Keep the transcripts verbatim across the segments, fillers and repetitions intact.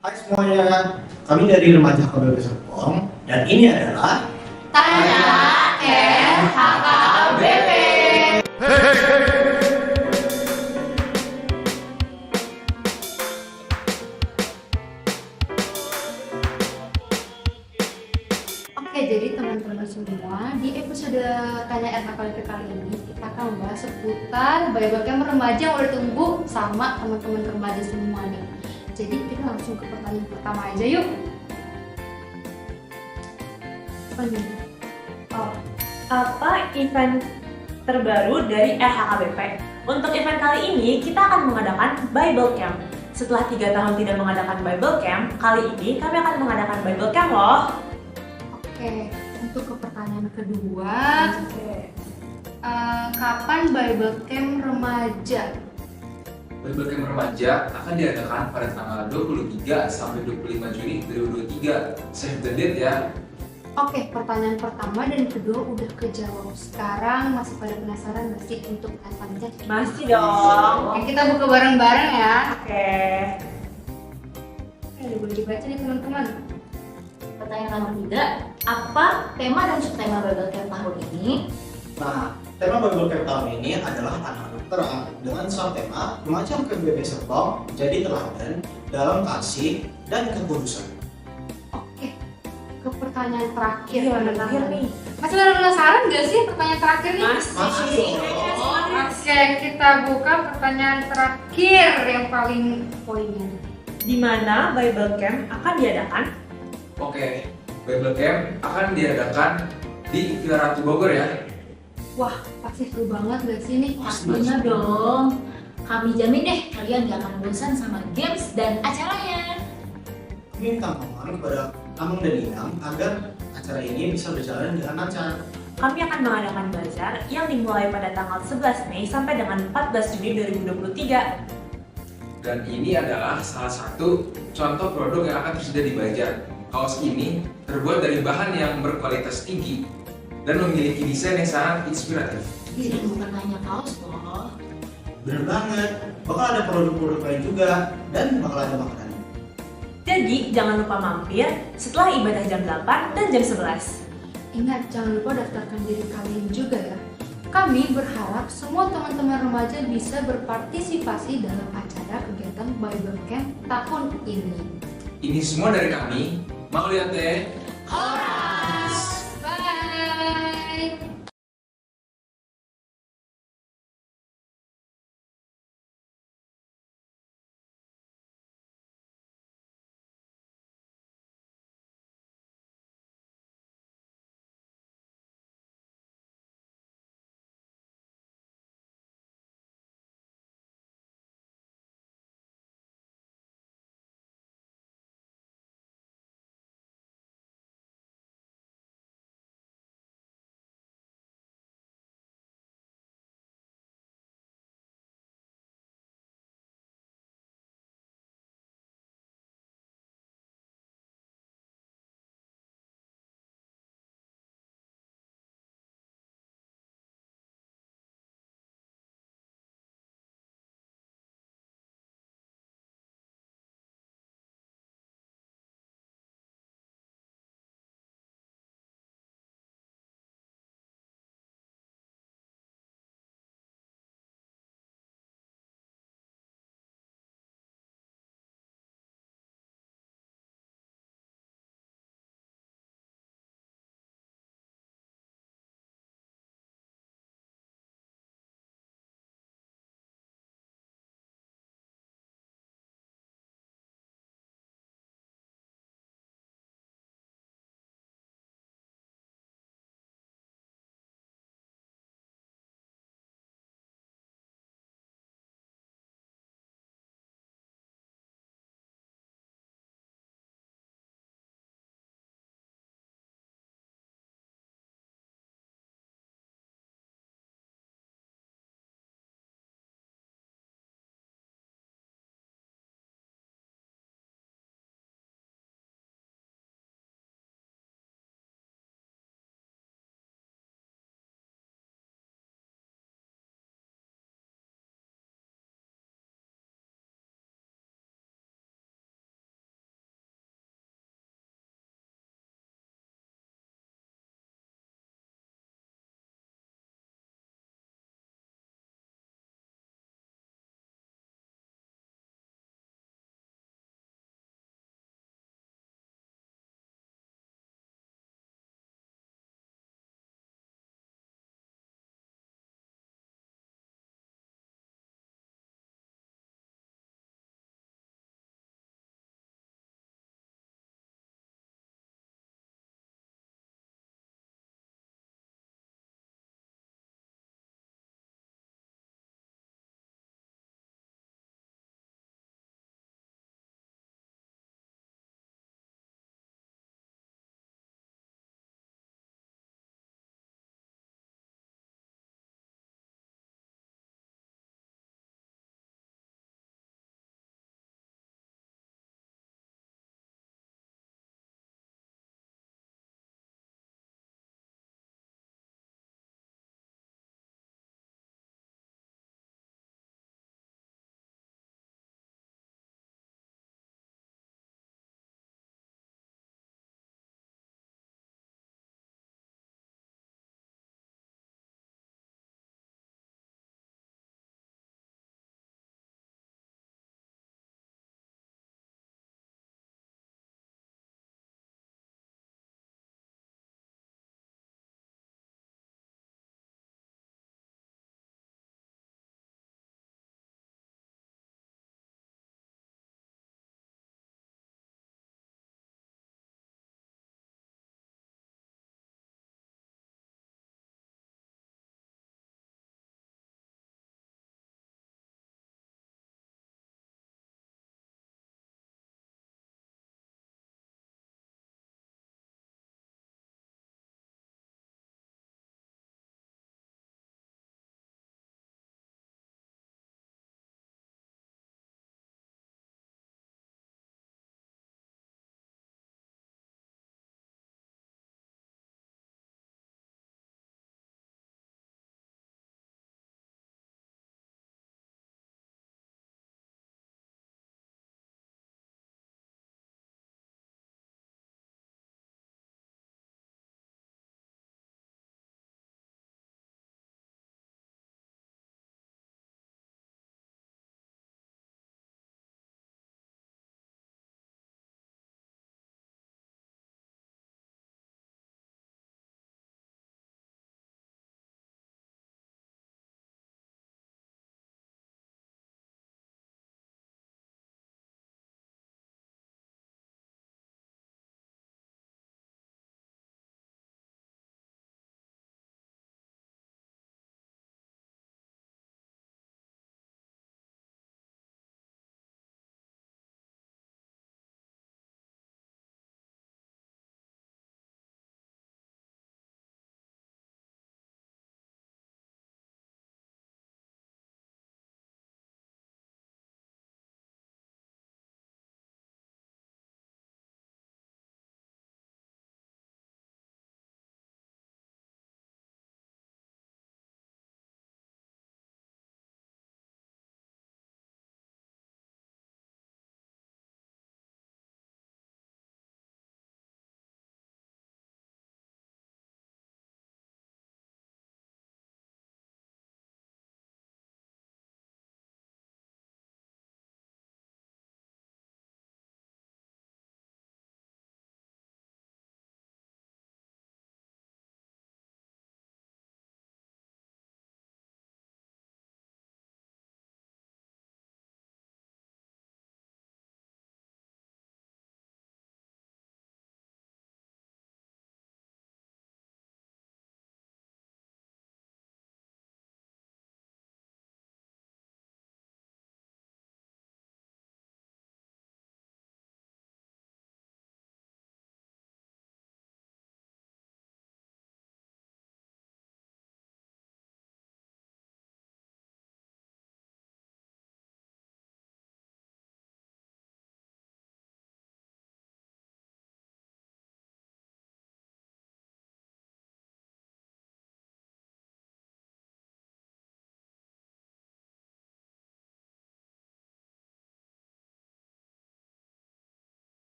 Hai semuanya, kami dari Remaja H K B P Serpong dan ini adalah Tanya R H K B P. Oke, jadi teman-teman semua, di episode Tanya R H K B P kali ini kita akan membahas seputar Bible Camp remaja yang udah ditunggu sama teman-teman remaja semua nih. Jadi kita langsung ke pertanyaan pertama aja yuk. Apa nih? Oh, apa event terbaru dari R H K B P? Untuk event kali ini kita akan mengadakan Bible Camp. Setelah tiga tahun tidak mengadakan Bible Camp, kali ini kami akan mengadakan Bible Camp loh. Oke, untuk ke pertanyaan kedua, Oke. eh, kapan Bible Camp remaja? Bible Camp remaja akan diadakan pada tanggal dua puluh tiga sampai dua puluh lima Juni dua ribu dua puluh tiga. Save the date ya. Oke, pertanyaan pertama dan kedua udah kejawab. Sekarang masih pada penasaran nggak sih untuk eventnya? Masih dong. Oke, kita buka bareng-bareng ya. Oke. Oke, boleh dibaca nih teman-teman. Pertanyaan nomor tiga, apa tema dan subtema Bible Camp tahun ini? Nah, tema Bible Camp tahun ini adalah anak-anak terang dengan subtema Remaja H K B P Serpong jadi teladan dalam kasih dan kekudusan. Oke, ke pertanyaan terakhir. Iya, teman-teman. Terakhir nih. Masih pada penasaran nggak sih pertanyaan terakhir nih? Masih. Masih. Oke, kita buka pertanyaan terakhir yang paling poinnya. Di mana Bible Camp akan diadakan? Oke, Bible Camp akan diadakan di Villa Ratu Bogor ya. Wah, pasti seru banget gak sih nih? Pastinya dong. Kami jamin deh kalian gak akan bosan sama games dan acaranya. Kami minta mohon kepada Amang dan Inang agar acara ini bisa berjalan dengan lancar. Kami akan mengadakan bazar yang dimulai pada tanggal sebelas Mei sampai dengan empat belas Juni dua ribu dua puluh tiga. Dan ini adalah salah satu contoh produk yang akan tersedia di bazar. Kaos ini terbuat dari bahan yang berkualitas tinggi dan memiliki desain yang sangat inspiratif. Jadi bukan hanya kaos loh. Bener banget, bakal ada produk-produk lain juga dan bakal ada makanan. Jadi jangan lupa mampir setelah ibadah jam delapan dan jam sebelas. Ingat, jangan lupa daftarkan diri kalian juga ya. Kami berharap semua teman-teman remaja bisa berpartisipasi dalam acara kegiatan Bible Camp tahun ini. Ini semua dari kami, Mauliate. Horas. Bye.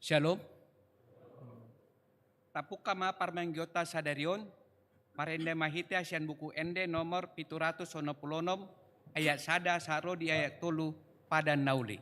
Shalom. Tapungka ma parmangihonta sadari on, marende ma hita sian Buku Ende nomor pitu ratus onom pulu onom, ayat sada sahat ro di ayat tolu, Padan na Uli.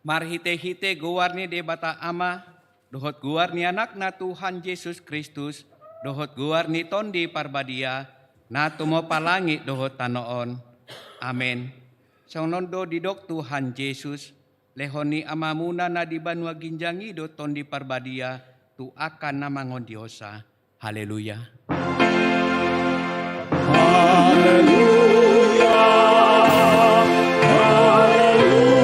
Marhitehite goar ni Debata Ama, dohot goar ni Anakna Tuhan Jesus Kristus, dohot goar ni Tondi Parbadia, na tumompa langit dohot tano on. Amen. Songon on do didok Tuhan Jesus: Lehon ni Amamuna na di banua ginjang i do Tondi Parbadia tu angka na mangondihonsa. Haleluya. Haleluya. Haleluya. Haleluya.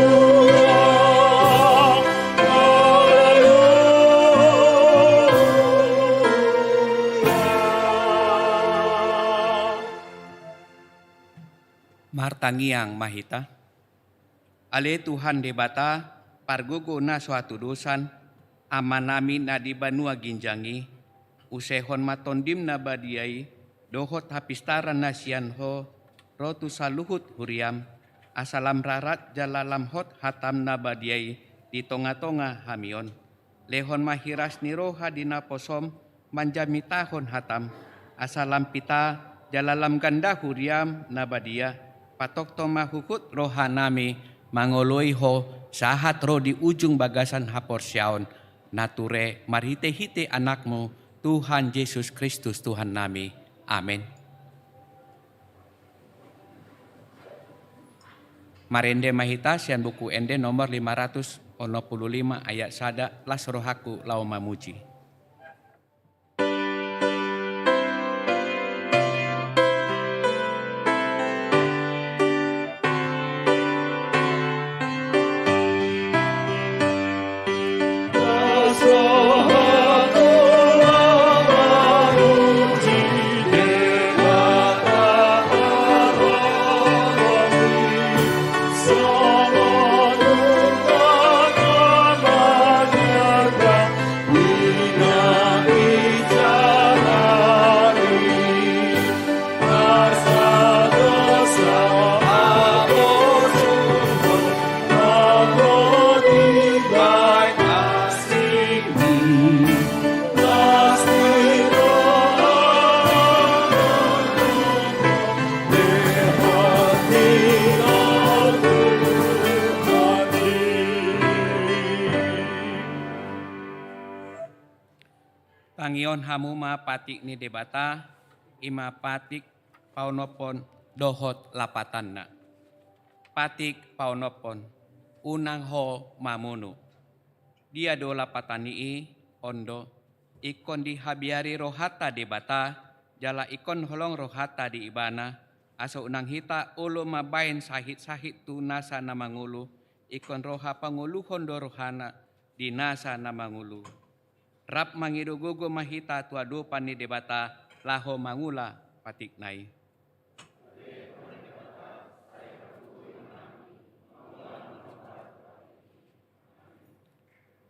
Martangiang ma hita. Ale Tuhan Debata, pargogo na so hatudosan, Amanami na di banua ginjang i, usehon ma Tondim na badia i, dohot hapistaran na sian Ho, ro tu saluhut huriam, asa lam rarat jala lam hot hatam na badia i di tongatonga hami on. Lehon ma hiras ni roha di naposom manjamitahon hatam, asa lam pita jala lam ganda huriam na badia. Patongtong ma huhut rohanami mangoloi Ho sahat ro di ujung bagasan haporseaon, na ture marhitehite Anakmu, Tuhan Jesus Kristus Tuhannami. Amen. Marende ma hita sian Buku Ende nomor lima ratus onom pulu lima, ayat sada, Las rohangku laho mamuji. Tangihon hamu ma patik ni Debata, i ma patik paonomhon dohot lapatanna. Patik paonomhon, unang ho mamunu. Dia do lapatan ni i? On do, ingkon dihabiari rohanta Debata, jala ingkon holong rohanta di Ibana, asa unang hita olo mambahen sahit-sahit tu nasa na mangolu, ingkon roha pangoluhon do rohana di nasa na mangolu. Rap mangido gogo ma hita tu adopan ni Debata laho mangula patikna i.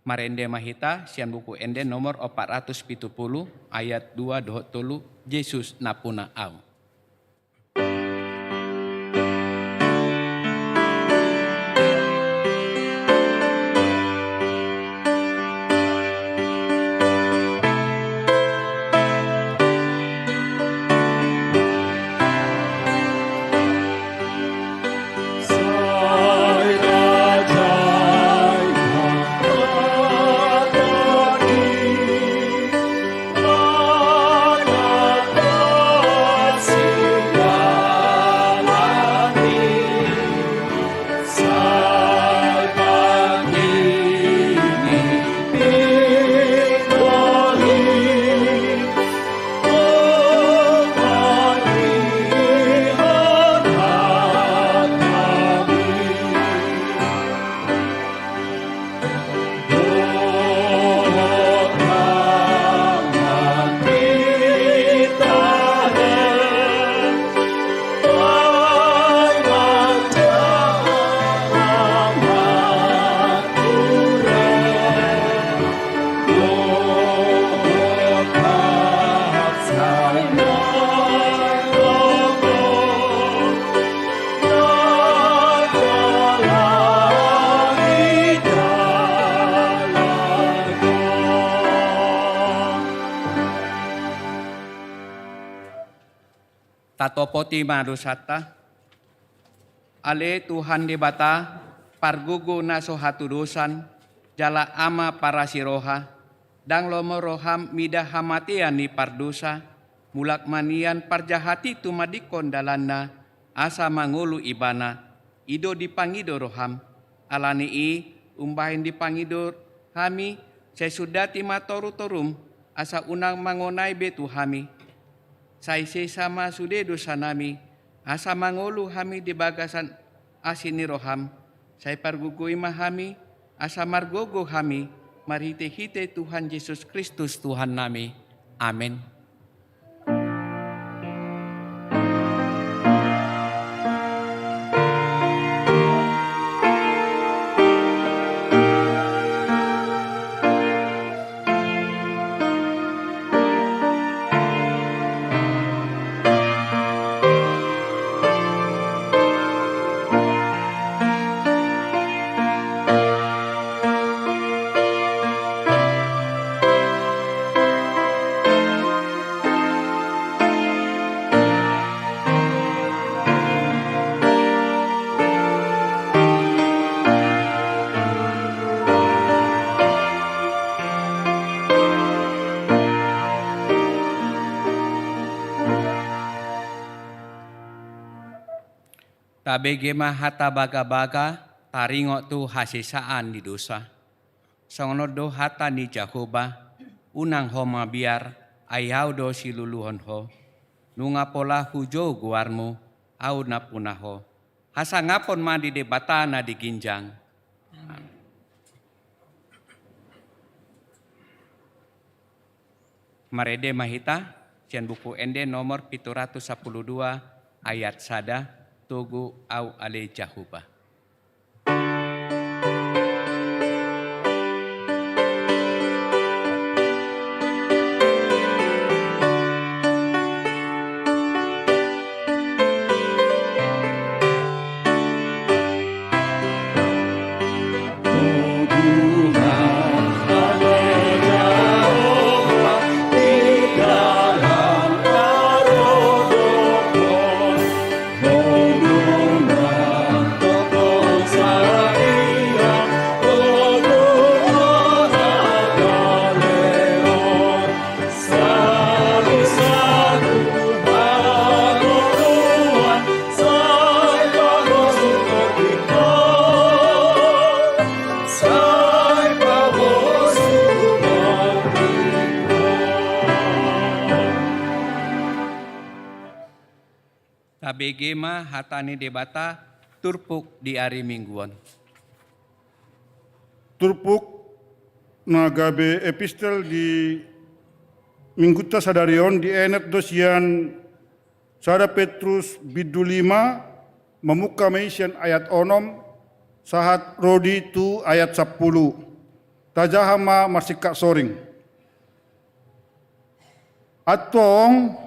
Marende ma hita sian Buku Ende nomor opat ratus pitu pulu, ayat dua dohot tolu, Jesus nampuna ahu. Tatopoti ma dosanta. Ale Tuhan Debata, pargogo na so hatudosan, jala Ama parasi roha, ndang lomo roham mida hamatean ni pardosa, mulak ma nian parjahat i tumandingkon dalanna, asa mangolu ibana, i do dipangido roham. Ala ni i, umbahen dipangido hami, sai sundati ma torutorum, asa unang mangonai be tu hami. Sai sesa ma sude dosanami, asa mangolu hami di bagasan asi ni roham. Sai pargogoi ma hami, asa margogo hami, marhitehite Tuhan Jesus Kristus Tuhannami. Amen. Tabege ma hata bagabaga, taringot tu hasesaan ni dosa. Songon on do hata ni Jahowa, unang ho mabiar, ai Ahu do siluluhon ho. Nunga pola hujou goarmu, Ahu nampuna ho. Hasangapon ma di Debata na di ginjang. Amen. Marende ma hita sian Buku Ende nomor pitu ratus sampulu dua ayat sada, Togu Ahu ale Jahowa. Tabege ma hata ni Debata turpuk di ari Minggu on. Turpuk na gabe epistel di Minggunta sadari on dienet do sian sada Petrus bindu lima, mamungka ma i sian ayat onom sahat ro di tu ayat sampulu. Tajaha ma marsingkat soring. Antong,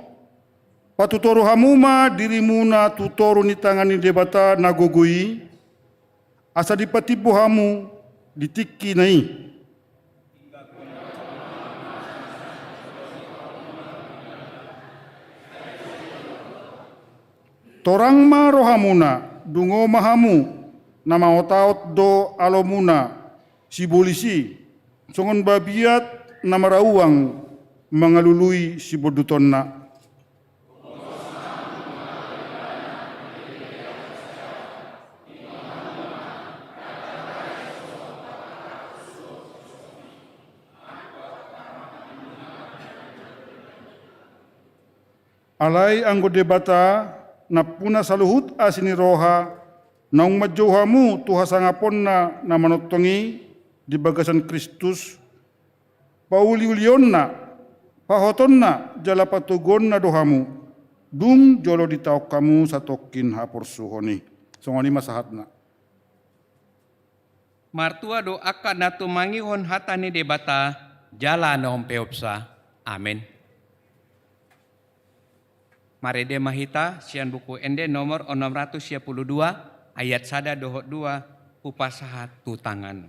patutoru hamu ma dirimuna tu toru ni tangan ni Debata na gogo i, asa dipatimbo hamu di tingki na i. Torang ma rohamuna, dungo ma hamu, na maotaot do alomuna, sibolis i, songon babiat na marauang mangalului sibondutonna. Alai anggo Debata, nampuna saluhut asi ni roha, naung manjou hamu tu hasangaponna na manongtong i di bagasan Kristus, pauliulionna, pahotonna jala patoguonna do hamu, dung jolo ditaon hamu satongkin haporsuhon i. Songon i ma sahatna. Martua do angka na tumangihon hata ni Debata jala na umpeopsa. Amen. Marende ma hita sian Buku Ende nomor onom ratus sia pulu dua, ayat sada dohot dua, hupasahat tu tangan.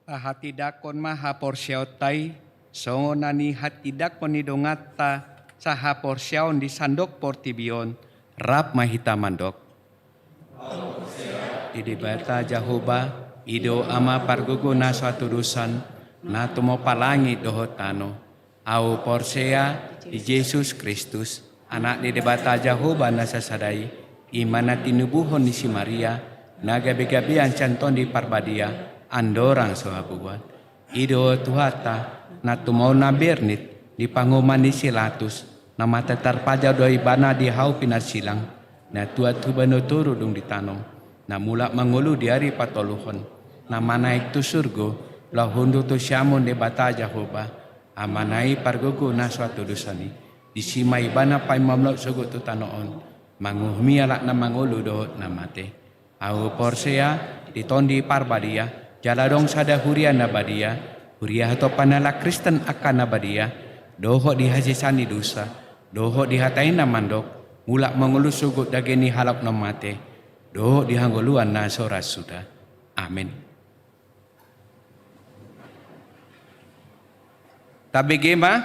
Tahatindangkon ma haporseaonta i, songon na nihatindangkon ni donganta sahaporseaon di sandok portibi on, rap ma hita mandok. Di Debata Jahowa, i do Ama pargogo na so hatodosan, na tumompa langit dohot tano. Ahu porsea di Jesus Kristus, Anak ni Debata Jahowa na sasada i, i ma na tinubuhon ni si Maria, na gabegabean sian Tondi Parbadia, andorang so habuan. I do Tuhanta, na tumaon na bernit di panguhuman ni si Latus, na mate tarpajal do Ibana di hau pinarsilang, na tuat hubahen toru dung ditanom, na mulak mangolu di ari patoluhon, na manaek tu surgo, laho hundul tu siamun Debata Jahowa, Amana i pargogo na so hatodosan i. Disi ma Ibana paima mulak sogot tu tano on, manguhumi halak na mangolu dohot na mate. Ahu porsea di Tondi Parbadia, jala adong sada huria na badia, huria hatopan ni halak Kristen angka na badia, dohot di hasesaan ni dosa, Dohot di hata i na mandok, mulak mangolu sogot daging ni halak na mate, dohot di hangoluan na so ra suda. Amen. Tabege ma,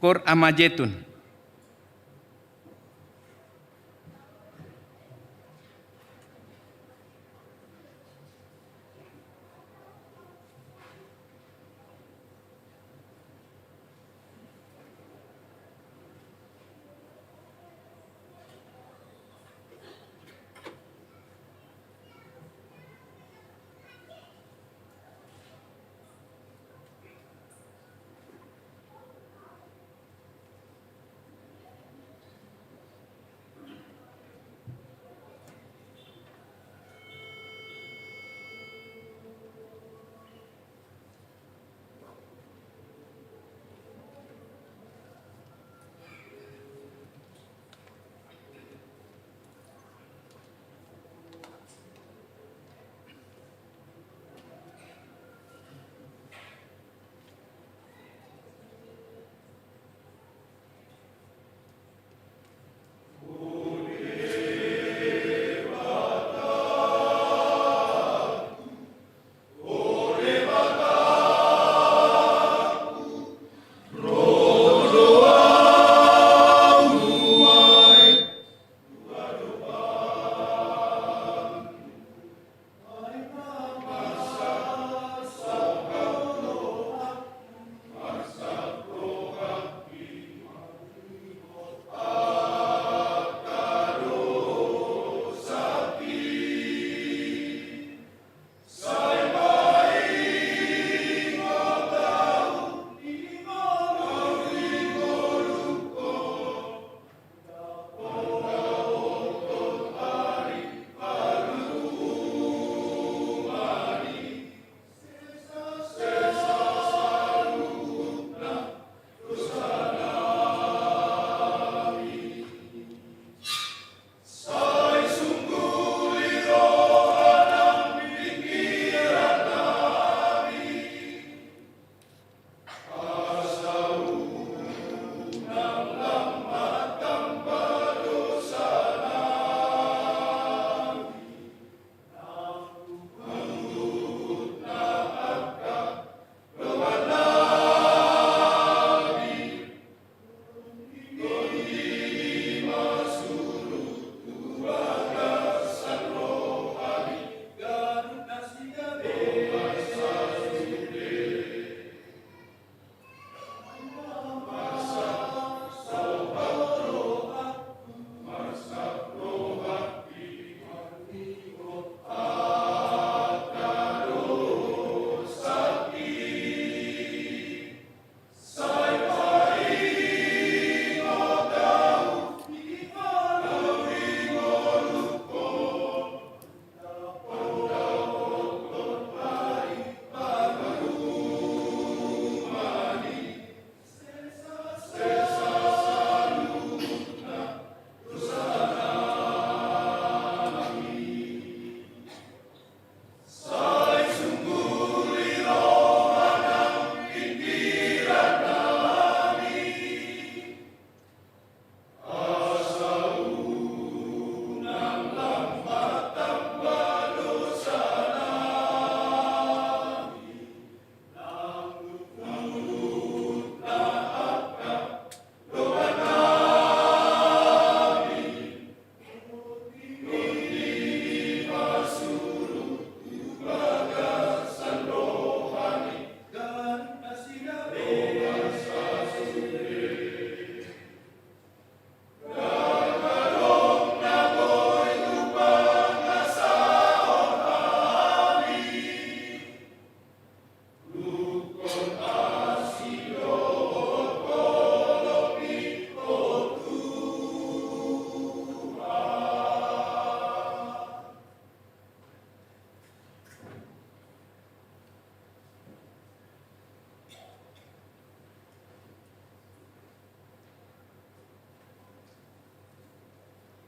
Koor Ama Jetun.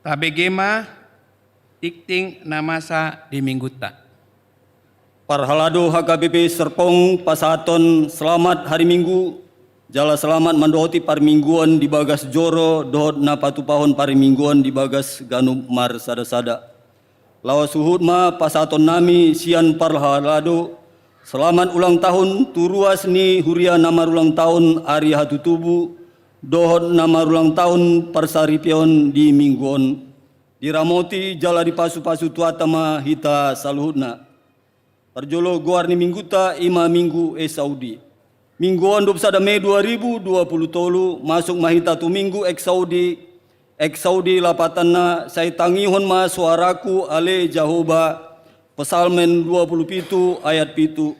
Tabege ma tingting na masa di Minggunta. Parhalado H K B P Serpong pasahathon selamat hari Minggu Jala selamat mandohoti parmingguon di bagas joro dohot na patupahon parmingguon di bagas ganup marsadasada. Laos huhut ma pasahatonnami sian parhalado selamat ulang tahun tu ruas ni huria na marulang tahun ari hatutubu dohot na marulang tahun parsaripeon di minggu on. Diramoti jala dipasupasu Tuhanta ma hita saluhutna. Parjolo goar ni mingguta i ma Minggu Eksaudi. Minggu on dua puluh sada Mei dua ribu dua puluh tolu masuk ma hita tu Minggu Eksaudi. Eksaudi lapatanna sai tangihon ma soaraku ale Jahowa, Psalmen dua puluh pitu ayat pitu.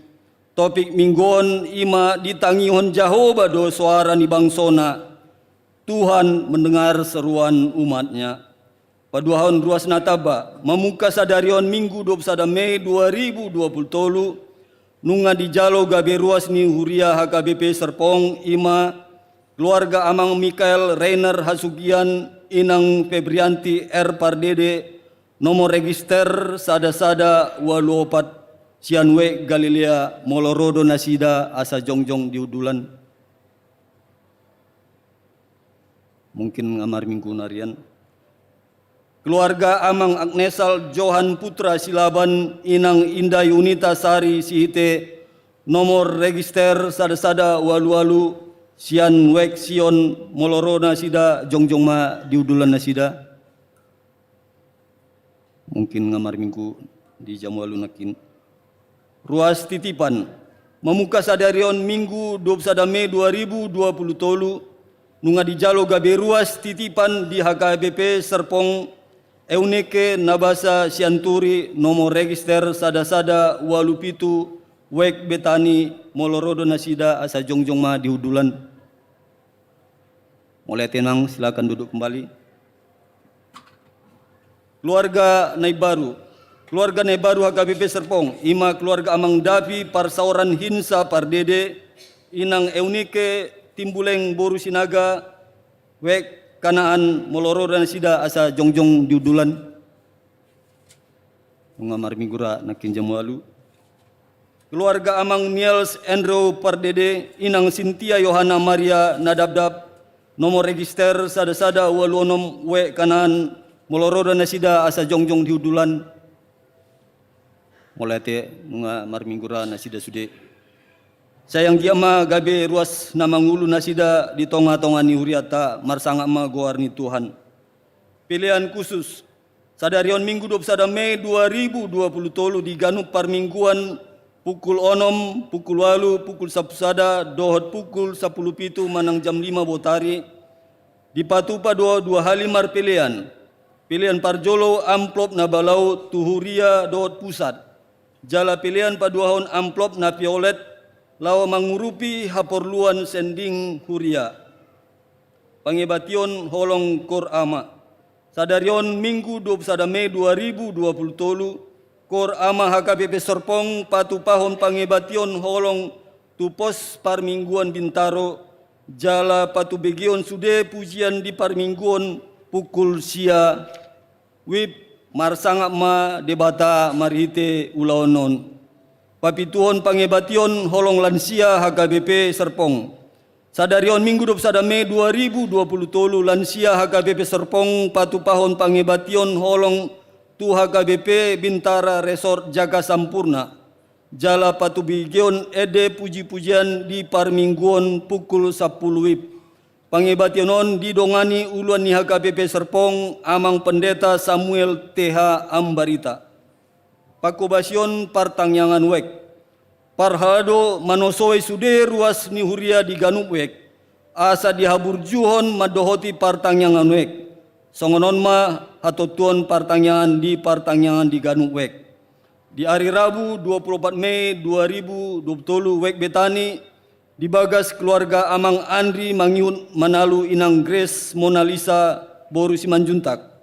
Topik minggu on i ma ditangihon Jahowa do soara ni bangsona. Tuhan mendengar seruan umat-Nya. Paduahon ruas na tamba, mamungka sadari on Minggu dua puluh sada Mei dua ribu dua puluh tolu, nunga dijalo gabe ruas ni huria H K B P Serpong i ma keluarga Amang Mikael Reiner Hasugian, Inang Febrianti R Pardede, nomor register sada sada ualu opat, sian Wijk Galilea, molo ro do nasida asa jongjong di hundulan. Mungkin nga marminggu narian. Keluarga Amang Agnesal Johan Putra Silaban, Inang Indah Yunita Sari Sihite, nomor register sada sada ualu ualu, sian Wijk Sion, molo ro nasida jongjong ma di hundulan nasida. Mungkin nga marminggu di jam ualu nangkin. Ruas titipan. Mamungka sadari on Minggu dua puluh sada Mei dua ribu dua puluh tolu, nunga dijalo gabe ruas titipan di H K B P Serpong, Eunike Nabasa Sianturi, nomor register sada sada ualu pitu, Wijk Betani, molo ro do nasida asa jongjong ma di hundulan. Mulai tenang, silakan duduk kembali. Keluarga na imbaru. Keluarga na imbaru H K B P Serpong, i ma keluarga Amang Dapi Parsaoran Hinsa Pardede, Inang Eunike Timbuleng boru Sinaga, Wijk Kanaan, molo ro do nasida asa jongjong di hundulan. Nunga marminggu ra nangkin jam ualu. Keluarga Amang Niels Andrew Pardede, Inang Sintia Yohana Maria Nadabdab, nomor register sada sada ualu onom, Wijk Kanaan, molo ro do nasida asa jongjong di hundulan. Mauliate, nunga marminggu ra nasida sude. Sai anggiat ma gabe ruas na mangulu nasida di tongatonga ni hurianta, marsangap ma goar ni Tuhan. Pelean khusus. Sadari on Minggu dua puluh sada Mei dua ribu dua puluh tolu di ganup parmingguan pukul onom, pukul ualu, pukul sampulu sada, dohot pukul sampulu pitu manang jam lima botari, dipatupa do dua hali marpelean. Pelean parjolo amplop na balau tu huria dohot pusat. Jala pelean paduahon amplop na piolet laho mangurupi haporluan sending huria. Pangebation holong Koor Ama. Sadari on Minggu dua puluh sada Mei dua ribu dua puluh tolu, Koor Ama H K B P Serpong patupahon pangebation holong tu pos parmingguan Bintaro, jala patubegeon sude pujian di parmingguon pukul sia wib. Marsangap ma Debata marhite ulaon on. Papituhon pangebation holong lansia H K B P Serpong. Sadari on Minggu dua puluh sada Mei dua ribu dua puluh tolu, lansia H K B P Serpong patupahon pangebation holong tu H K B P Bintara Resort Jaga Sampurna. Jala patubegeon ende pujipujian di parmingguon pukul sampulu wib. Pangebation on didongani uluan ni H K B P Serpong, Amang Pendeta Samuel T H Ambarita. Panghobasion partangiangan Wijk. Parhalado manosoi sude ruas ni huria di ganup Wijk, asa dihaburjuhon mandohoti partangiangan Wijk. Songon on ma hatontuon partangiangan di partangiangan di ganup Wijk. Di ari Rabu dua puluh opat Mei dua ribu dua puluh tolu, Wijk Betani, di bagas keluarga Amang Andri mangihut manalu Inang Grace Monalisa boru Simanjuntak.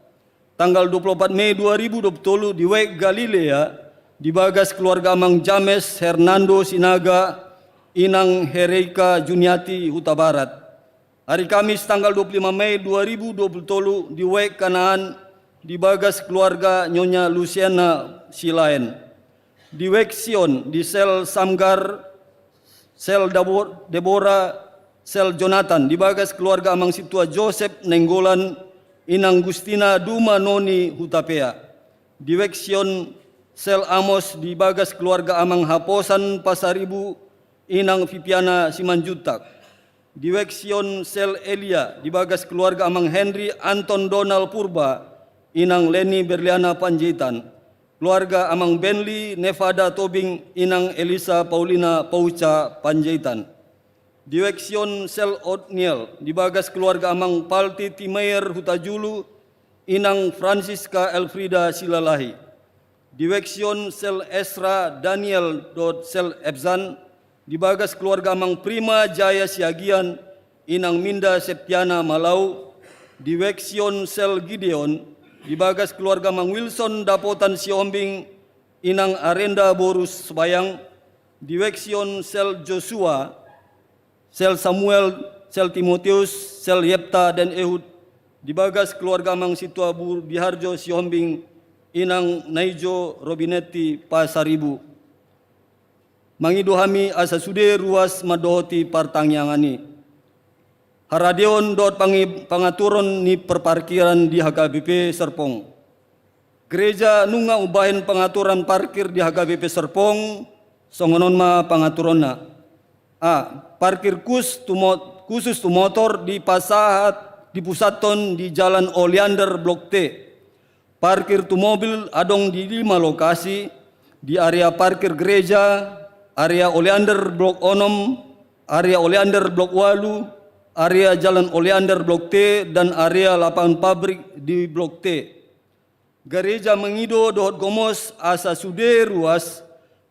Tanggal dua puluh opat Mei dua ribu dua puluh tolu di Wijk Galilea, di bagas keluarga Amang James Hernando Sinaga, Inang Hereika Juniati Hutabarat. Hari Kamis tanggal dua puluh lima Mei dua ribu dua puluh tolu di Wijk Kanaan, di bagas keluarga Nyonya Luciana Silaen. Di Wijk Sion, di sel Samgar, sel Dabo-, Debora, sel Jonatan, di bagas keluarga amang sintua Josep Nainggolan, inang Gustina Duma Noni Hutapea. Divection sel Amos, di bagas keluarga amang Haposan Pasaribu, inang Viviana Simanjuntak. Divection sel Elia, di bagas keluarga amang Henry Anton Donald Purba, inang Leni Berliana Panjaitan. Keluarga amang Benli Nevada Tobing, inang Elisa Paulina Pauca Panjaitan. Divection sel Otniel, di bagas keluarga amang Palti Timayer Hutajulu, inang Francisca Elfrida Silalahi. Divection sel Esra Daniel dohot sel Ebzan, di bagas keluarga amang Prima Jaya Siagian, inang Minda Septiana Malau. Divection sel Gideon, di bagas keluarga amang Wilson Dapotan Sihombing, inang Arenda Borus Sebayang. Divection sel Joshua, sel Samuel, sel Timoteus, sel Yepta dan Ehud, di bagas keluarga amang sintua Budiharjo Sihombing, inang Naijo Robinetti Pasaribu. Mangido hami asa sude ruas mandohoti partangiangan i. Haradeon dohot pangi-, pangaturon ni perparkiran di H K B P Serpong. Gereja nunga umbahen pangaturan parkir di H K B P Serpong, songon on ma pangaturonna. A. Parkir khusus tu mo-, khusus tu motor dipasahat, dipusathon di Jalan Oleander Blok T. Parkir tu mobil adong di lima lokasi, di area parkir gereja, area Oleander Blok onom, area Oleander Blok ualu, area Jalan Oleander Blok T, dan area lapangan pabrik di Blok T. Gareja mangido dohot gomos asa sude ruas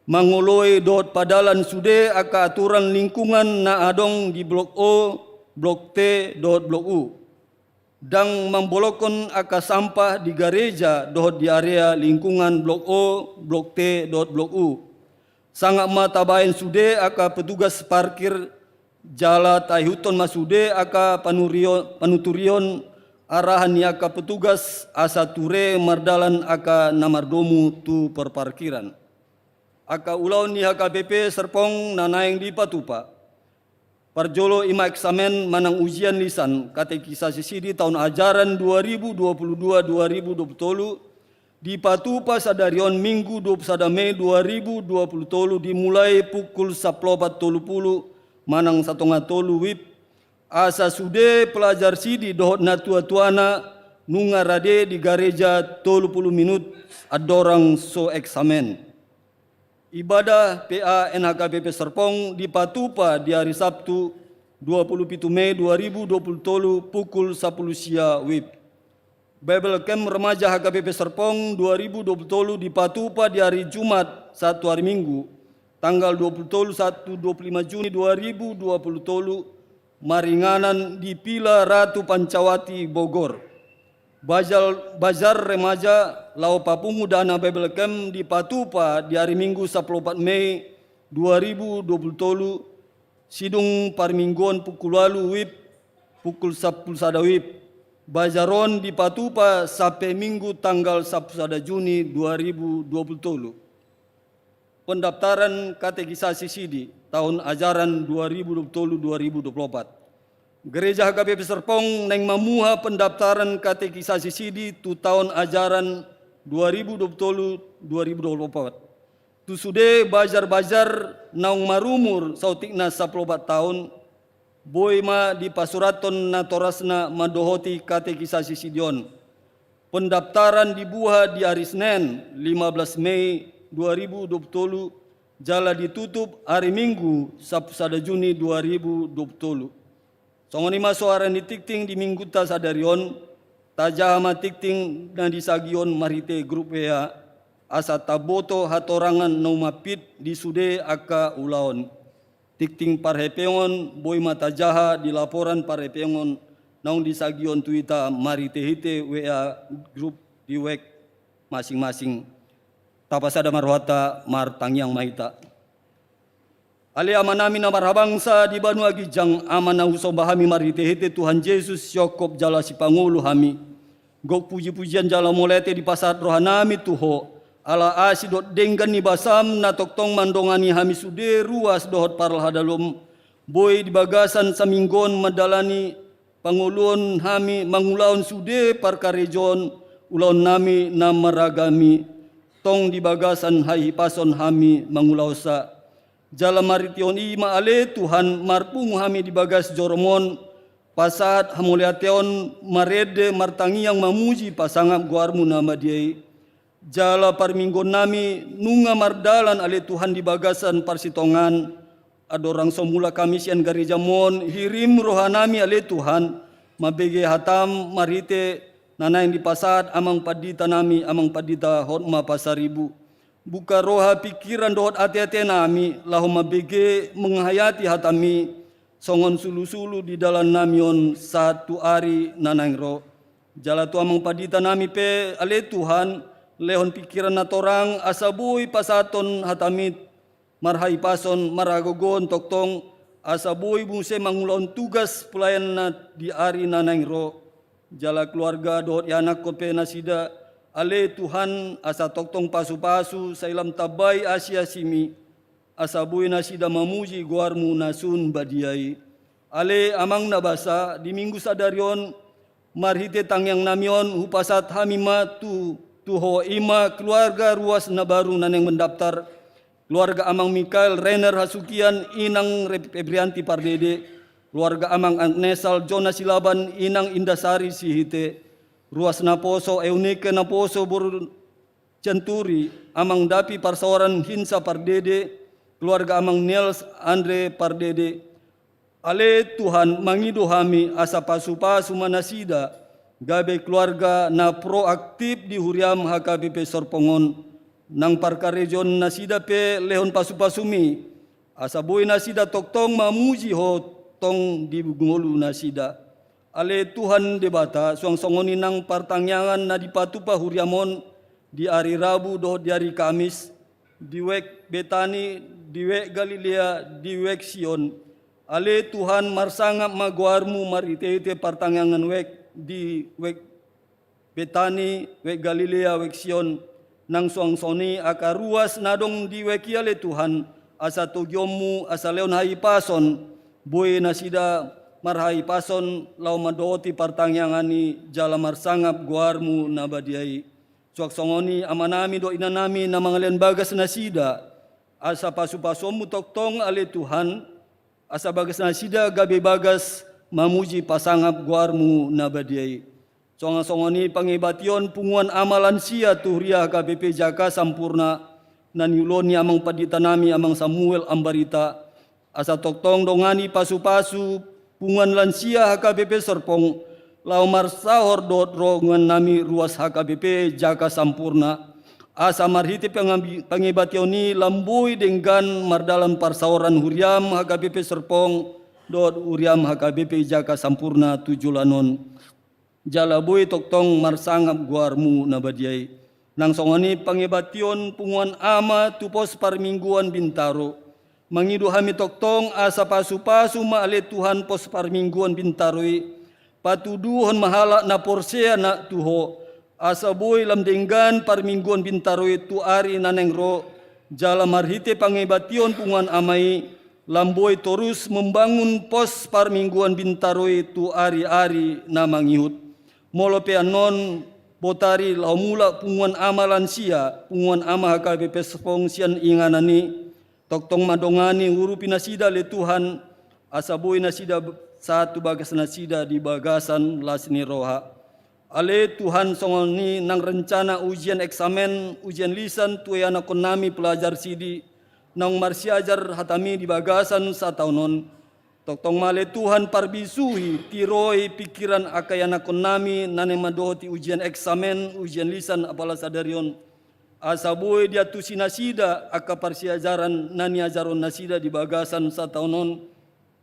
mangoloi dohot padalan sude angka aturan lingkungan na adong di Blok O, Blok T dohot Blok U. Ndang mambolongkon angka sampah di gareja dohot di area lingkungan Blok O, Blok T dohot Blok U. Sangap ma tabaen sude angka petugas parkir, jala taihuthon ma sude angka panurio-, panuturion arahan ni angka petugas asa ture mardalan angka na mardomu tu perparkiran. Angka ulaon ni H K B P Serpong na naeng dipatupa. Parjolo i ma eksamen manang ujian lisan katekisasi sidi taon ajaran dua ribu dua puluh dua dua ribu dua puluh tolu, dipatupa sadari on Minggu dua puluh sada Mei dua ribu dua puluh tolu, dimulai pukul sampulu opat tolu pulu manang satonga tolu wib, asa sude pelajar sidi dohot natuatuana nunga rade di gareja tolu pulu minut andorang so eksamen. Ibadah P A N H K B P Serpong dipatupa di ari Sabtu, dua pulu pitu Mei dua ribu dua puluh tolu, pukul sampulu sia wib. Bible Camp Remaja H K B P Serpong dua ribu dua puluh tolu dipatupa di ari Jumat, Sabtu ari Minggu, tanggal dua pulu tolu, Sabtu dua pulu lima Juni dua ribu dua puluh tolu, maringanan di Villa Ratu Pancawati, Bogor. Bazar, bazar remaja laho papungu dana Bible Camp dipatupa di ari Minggu sampulu opat Mei dua ribu dua puluh tolu, sidung parmingguon pukul ualu wib, pukul sampulu sada wib. Bazar on dipatupa sampe Minggu tanggal sampulu sada Juni dua ribu dua puluh tolu. Pendaftaran katekisasi sidi taon ajaran dua ribu dua puluh tolu dua ribu dua puluh opat. Gereja H K B P Serpong naeng mamuha pendaftaran katekisasi sidi tu taon ajaran dua ribu dua puluh tolu dua ribu dua puluh opat. Tu sude bazar-bazar naung marumur saotikna sampulu opat taon, boi ma dipasurathon natorasna mandohoti katekisasi sidi on. Pendaftaran dibuha di ari Senen, lima belas Mei dua ribu dua puluh tolu, jala ditutup ari Minggu, sampulu sada Juni dua ribu dua puluh tolu. Songon i ma soara ni tingting di minggunta sadari on, tajaha ma tingting na di sagi on marhite grup W A, asa taboto hatorangan na umampit di sude angka ulaon. Tingting parhepeon boi ma tajaha di laporan parhepeon naung disagion tu hita marhite-hite W A grup di web masing-masing. Tapasada ma rohanta, martangiang ma hita. Ale Amanami na marhabangsa di banua ginjang, Ama na husomba hami marhite-hite Tuhan Jesus, sihongkop jala sipangolu hami. Gok puji-pujian jala mauliate dipasahat rohanami tu Ho, ala asi dohot denggan ni basam na tongtong mandongani hami sude ruas dohot parhalado-, Boi di bagasan saminggu on mandalani pangoluon hami mangulahon sude parkarejoon ulaonnami na marragam i, tong di bagasan hahipason hami mangulahonsa. Jala marhitehon i ma ale Tuhan, marpungu hami di bagas joroMon, pasahat hamauliateon, marende, martangiang, mamuji, pasangap goarMu na badia i. Jala parmingguonnami nunga mardalan ale Tuhan di bagasan parsitongaan, andorang so mulak hami sian garejaMon, hirim rohanami ale Tuhan, mambege hataM marhite na naeng dipasahat amang panditanami, amang pandita Hotma Pasaribu. Buka roha, pingkiran dohot ateatenami, laho mambege, menghayati hataMi, songon sulusulu di dalannami on sahat tu ari na naeng ro. Jala tu amang panditanami pe ale Tuhan, lehon pingkiran na torang asa boi pasahathon hataMi marhahipason, marhagogoon tongtong, asa boi muse mangulahon tugas pelayananna di ari na naeng ro. Jala keluarga dohot ianakhon pe nasida, ale Tuhan, asa tongtong pasupasu sai lam tambai asiasiMi, asa boi nasida mamuji goarMu na sun badia i. Ale Amang na basa, di Minggu sadari on, marhite tangiangnami on, hupasahat hami ma tu, tu Ho, i ma keluarga ruas na baru na naeng mendaftar, keluarga amang Mikael Rainer Hasukian, inang Re-, Febrianti Pardede, keluarga amang Agnes Sal Jona Silaban, inang Indasari Sihite, ruas naposo Eunike naposo boru Centuri, amang Dapi Parsaoran Hinsa Pardede, keluarga amang Niels Andre Pardede. Ale Tuhan, mangido hami asa pasupasu ma nasida, gabe keluarga na proaktif di huriaM H K B P Sorpong on, nang parkarejoon nasida pe lehon pasupasuMi, asa boi nasida tongtong mamuji Ho tong di ngolu nasida. Ale Tuhan Debata, suang songon i nang partangiangan na dipatupa huriaM on di ari Rabu dohot di ari Kamis, di wijk Betani, di wijk Galilea, di wijk Sion. Ale Tuhan, marsangap ma goarMu marhitehite partangiangan wijk di wijk Betani, wijk Galilea, wijk Sion, nang suang songon i angka ruas na adong di wijk i ale Tuhan, asa togihonMu, asa lehon hahipason, boi nasida marhahipason laho mandohoti partangiangan i jala marsangap goarMu na badia i. Suang songon i amanami dohot inanami na mangalean bagas nasida, asa pasupasuonMu tongtong ale Tuhan, asa bagas nasida gabe bagas mamuji pasangap goarMu na badia i. Suang songon i pangebation punguan ama lansia tu huria H K B P Jaka Sampurna, na niulahon ni amang panditanami amang Samuel Ambarita, asa tongtong dongani pasupasu punguan lansia H K B P Sorpong, laho marsaor dohot rohanami ruas H K B P Jaka Sampurna, asa marhite pangabi-, pangebation i lam boi denggan mardalan parsaoran huriaM H K B P Sorpong, dohot huriaM H K B P Jaka Sampurna tu joloan on. Jala boi tongtong marsangap goarMu na badia i. Nang songon i pangebation punguan ama tu pos parmingguan Bintaro. Mangido hami tongtong asa pasupasu ma ale Tuhan pos parmingguan Bintaro i. Patuduhon ma halak na porsea na tu Ho, asa boi lam denggan parmingguan Bintaro i tu ari na naeng ro, jala marhite pangebation punguan ama i, lam boi torus membangun pos parmingguan Bintaro i tu ari-ari na mangihut. Molo pe annon botari laho mulak punguan ama lansia, punguan ama H K B P Sorpong sian inganan i, tongtong ma dongani urupi nasida ale Tuhan, asa boi nasida b-, sahat tu bagas nasida di bagasan las ni roha. Ale Tuhan, songon i nang rencana ujian eksamen, ujian lisan tu ianakhonnami pelajar sidi, naung marsiajar hataMi di bagasan sataon on. Tongtong ma ale Tuhan parbisuhi, tiroi pingkiran angka ianakhonnami na naeng mandohoti ujian eksamen, ujian lisan apala sadari on. Asa boi diantusi nasida angka parsiajaran na niajarhon nasida di bagasan sataon on.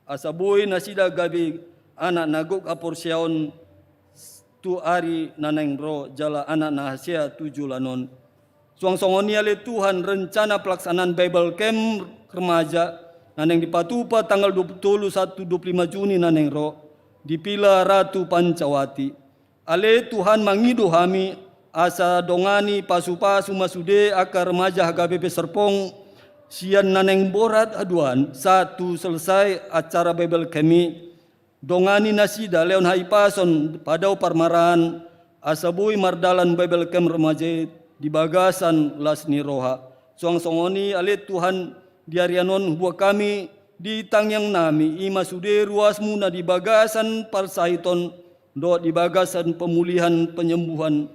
Asa boi nasida gabe anak na gok haporseaon tu ari na naeng ro jala anak na hasea tu joloan on. Suang songon i ale Tuhan rencana pelaksanaan Bible Camp remaja na naeng dipatupa tanggal dua puluh tolu sahat tu dua puluh lima Juni na naeng ro di Villa Ratu Pancawati. Ale Tuhan, mangido hami asa dongani pasupasu ma sude angka remaja H K B P Serpong sian na naeng borat haduan sahat tu selesai acara Bible Camp i. Dongani nasida lehon hahipason, padao parmaraan, asa boi mardalan Bible Camp remaja i di bagasan las ni roha. Suang songon i ale Tuhan, di arian on hubuat hami di tangiangnami, i ma sude ruasmu na di bagasan parsahiton dohot di bagasan pemulihan, penyembuhan.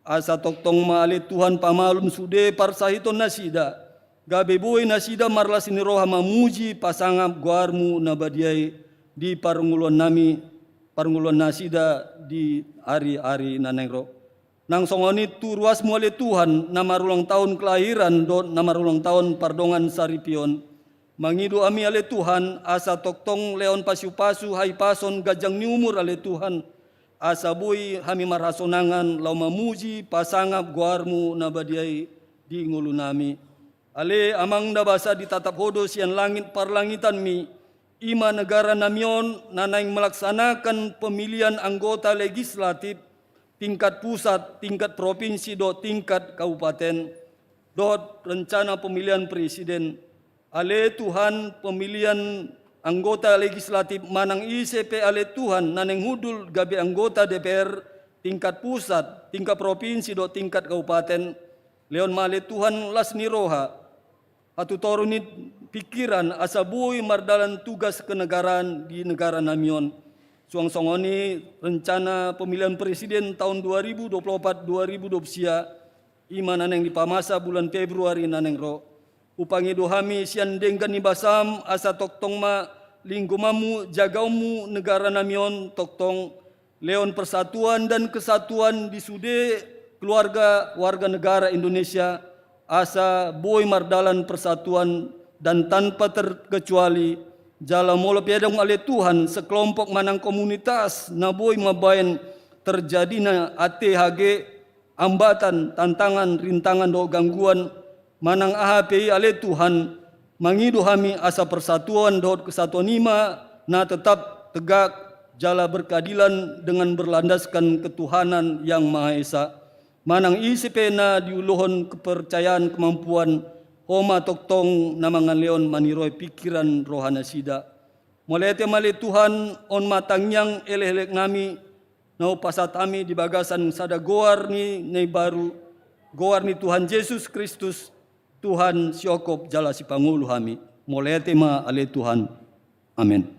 Asa tongtong ma ale Tuhan pamalum sude parsahiton nasida, gabe boi nasida marlas ni roha mamuji pasangap goarmu na badia i di parngoluannami, parngoluan nasida di ari-ari na naeng ro. Nang songon i tu ruasmu ale Tuhan, na marulang tahun kelahiran dohot na marulang tahun pardongansaripeon. Mangido hami ale Tuhan, asa tongtong lehon pasu-pasu, hahipason, ganjang ni umur ale Tuhan, asa boi hami marhasonangan laho mamuji pasangap goarmu na badia i di ngolunami. Ale Amang na basa, ditatap Ho do sian langit parlangitanmi, i ma negaranami on na naeng melaksanakan pemilihan anggota legislatif tingkat pusat, tingkat provinsi dohot tingkat kabupaten, dohot rencana pemilihan presiden. Ale Tuhan, pemilihan anggota legislatif manang ise pe ale Tuhan na naeng hundul gabe anggota D P R tingkat pusat, tingkat provinsi dohot tingkat kabupaten, lehon ma ale Tuhan las ni roha, hatutoru ni pikiran, asa boi mardalan tugas kenegaraan di negaranami on. Suang songon i rencana pemilihan presiden tahun dua ribu dua puluh empat dua ribu dua puluh sia, i ma na naeng dipamasa bulan Februari na naeng ro. Hupangido hami sian denggan ni basam, asa tongtong ma linggomanmu, jagaonmu negaranami on tongtong, lehon persatuan dan kesatuan di sude keluarga warga negara Indonesia, asa boi mardalan persatuan dan tanpa terkecuali. Jala molo pe adong ale Tuhan sekelompok manang komunitas na boi mambahen terjadina A T H G, hambatan, tantangan, rintangan dohot gangguan, manang aha pe i ale Tuhan, mangido hami asa persatuan dohot kesatuan i ma na tetap tegak jala berkeadilan dengan berlandaskan ketuhanan Yang Maha Esa. Manang ise pe na diuluhon kepercayaan kemampuan, Ho ma tongtong na mangalehon maniroi pikiran roha nasida. Mauliate ma ale Tuhan, on ma tangiang elek-eleknami, na hupasahat hami di bagasan sada goar ni na imbaru, goar ni Tuhan Jesus Kristus, Tuhan siongkop jala sipangolu hami. Mauliate ma ale Tuhan. Amen.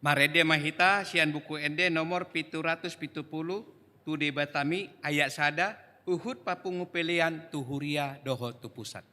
Marende ma hita sian Buku Ende nomor pitu ratus pitu pulu, tu Debatami, ayat sada, huhut papungu pelean tu huria dohot tu pusat.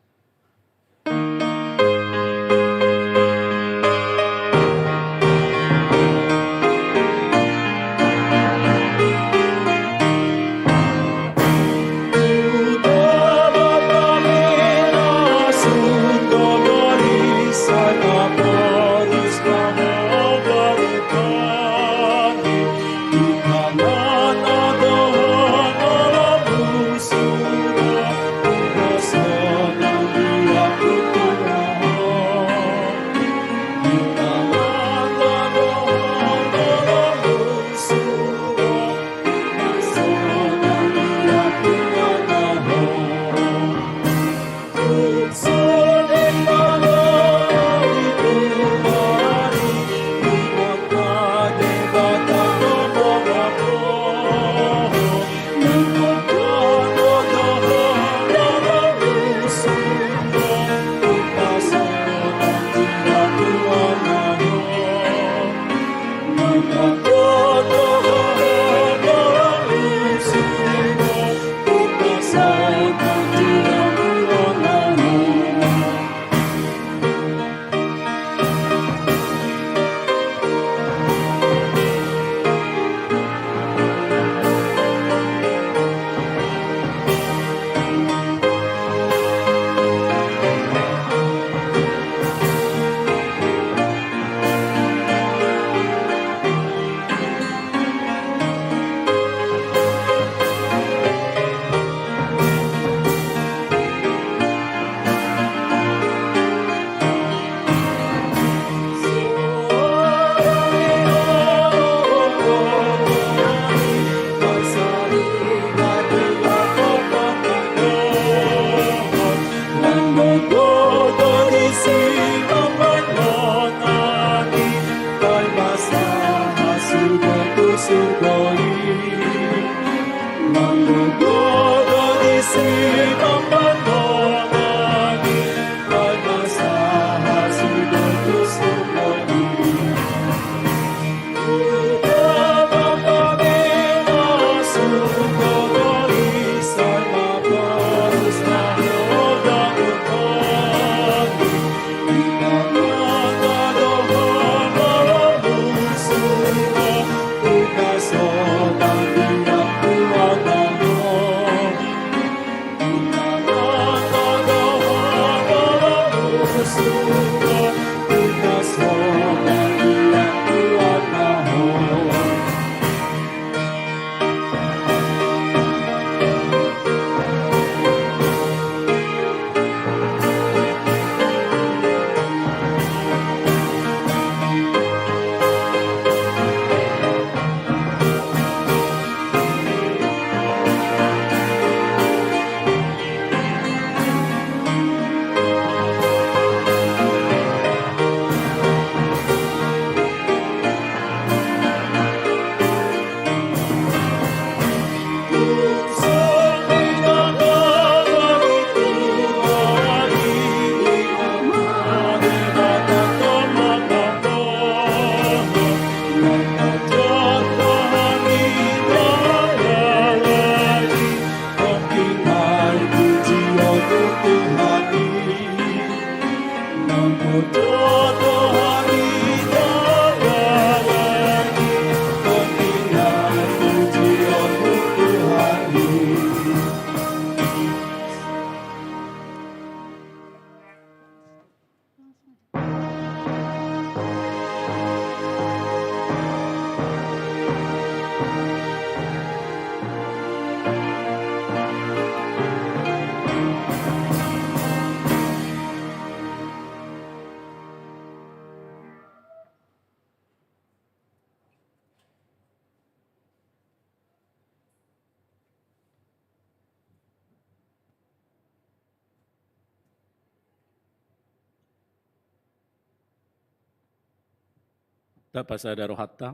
Tapasada rohanta.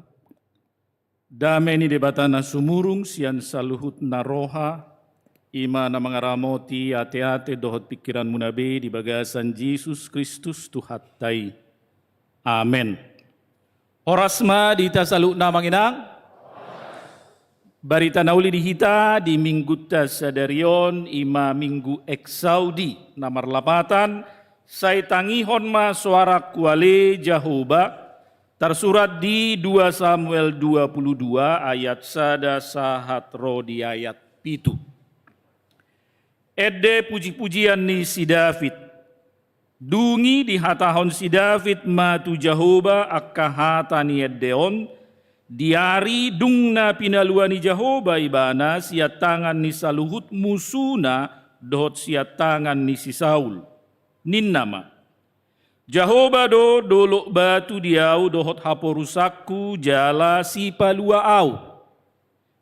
Dame ni Debata na sumurung sian saluhutna roha, i ma na mangaramoti ateate dohot pingkiranmuna be di bagasan Jesus Kristus Tuhanta i. Amen. Horas ma di hita saluhutna, Amang Inang. Barita na uli di hita di minggunta sadari on i ma Minggu Exaudi, na marlapatan: Sai tangihon ma soarangku ale Jahowa, tarsurat di dua Samuel dua puluh dua ayat sada sahat ro di ayat pitu. Ende pujipujian ni si David. Dung i dihatahon si David ma tu Jahowa angka hata ni ende on, di ari dung na pinalua ni Jahowa ibana sian tangan ni saluhut musuna dohot sian tangan ni si Saul. Ninna ma: Jahowa do dolok batu di ahu dohot haporusanku jala sipalua ahu.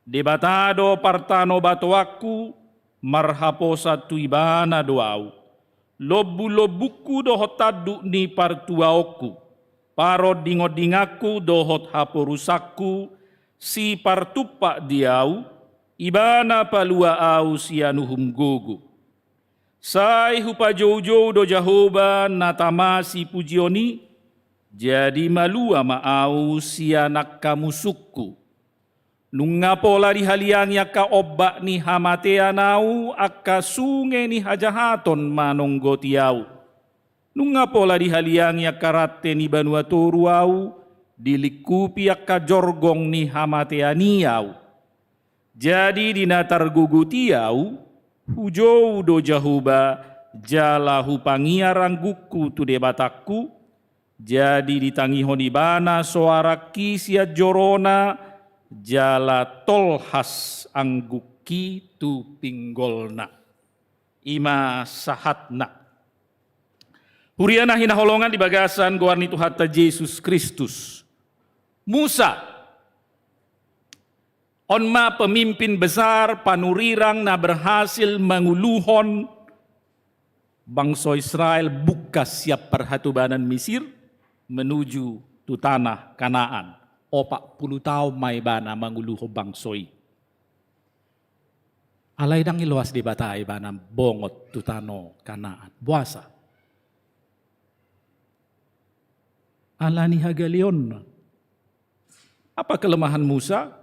Debata do partanobatoanku, marhaposan tu Ibana do ahu. Lombulombungku dohot tanduk ni partuaonku, parondingondinganku dohot haporusanku, sipartumpak di ahu, Ibana palua ahu sian uhum gogo. Sai hupajoujou do Jahowa na tama sipujion i, jadi malua ma ahu sian angka musungku. Nunga pola dihaliangi angka ombak ni hamatean ahu, angka sunge ni hajahaton manonggoti ahu. Nunga pola dihaliangi angka rante ni banua toru ahu, dilingkupi angka jorgong ni hamatean i ahu. Jadi di na targogot i ahu, hujou do Jahowa, jala hupangiar anggukku tu Debatangku, jadi ditangihon Ibana soarangki sian jorona, jala tolhas anggukki tu pinggolna. I ma sahatna. Huria na hinaholongan di bagasan goar ni Tuhanta Jesus Kristus. Musa. On ma pemimpin besar panurirang na berhasil manguluhon bangso Israel bungkas sian parhatobanan Misir menuju tu tanah Kanaan. Opat pulu taon ma ibana manguluhon bangso i. Alai ndang iloas Debata ibana bongot tu tano Kanaan. Boasa? Ala ni hagaleonna. Apa kelemahan Musa?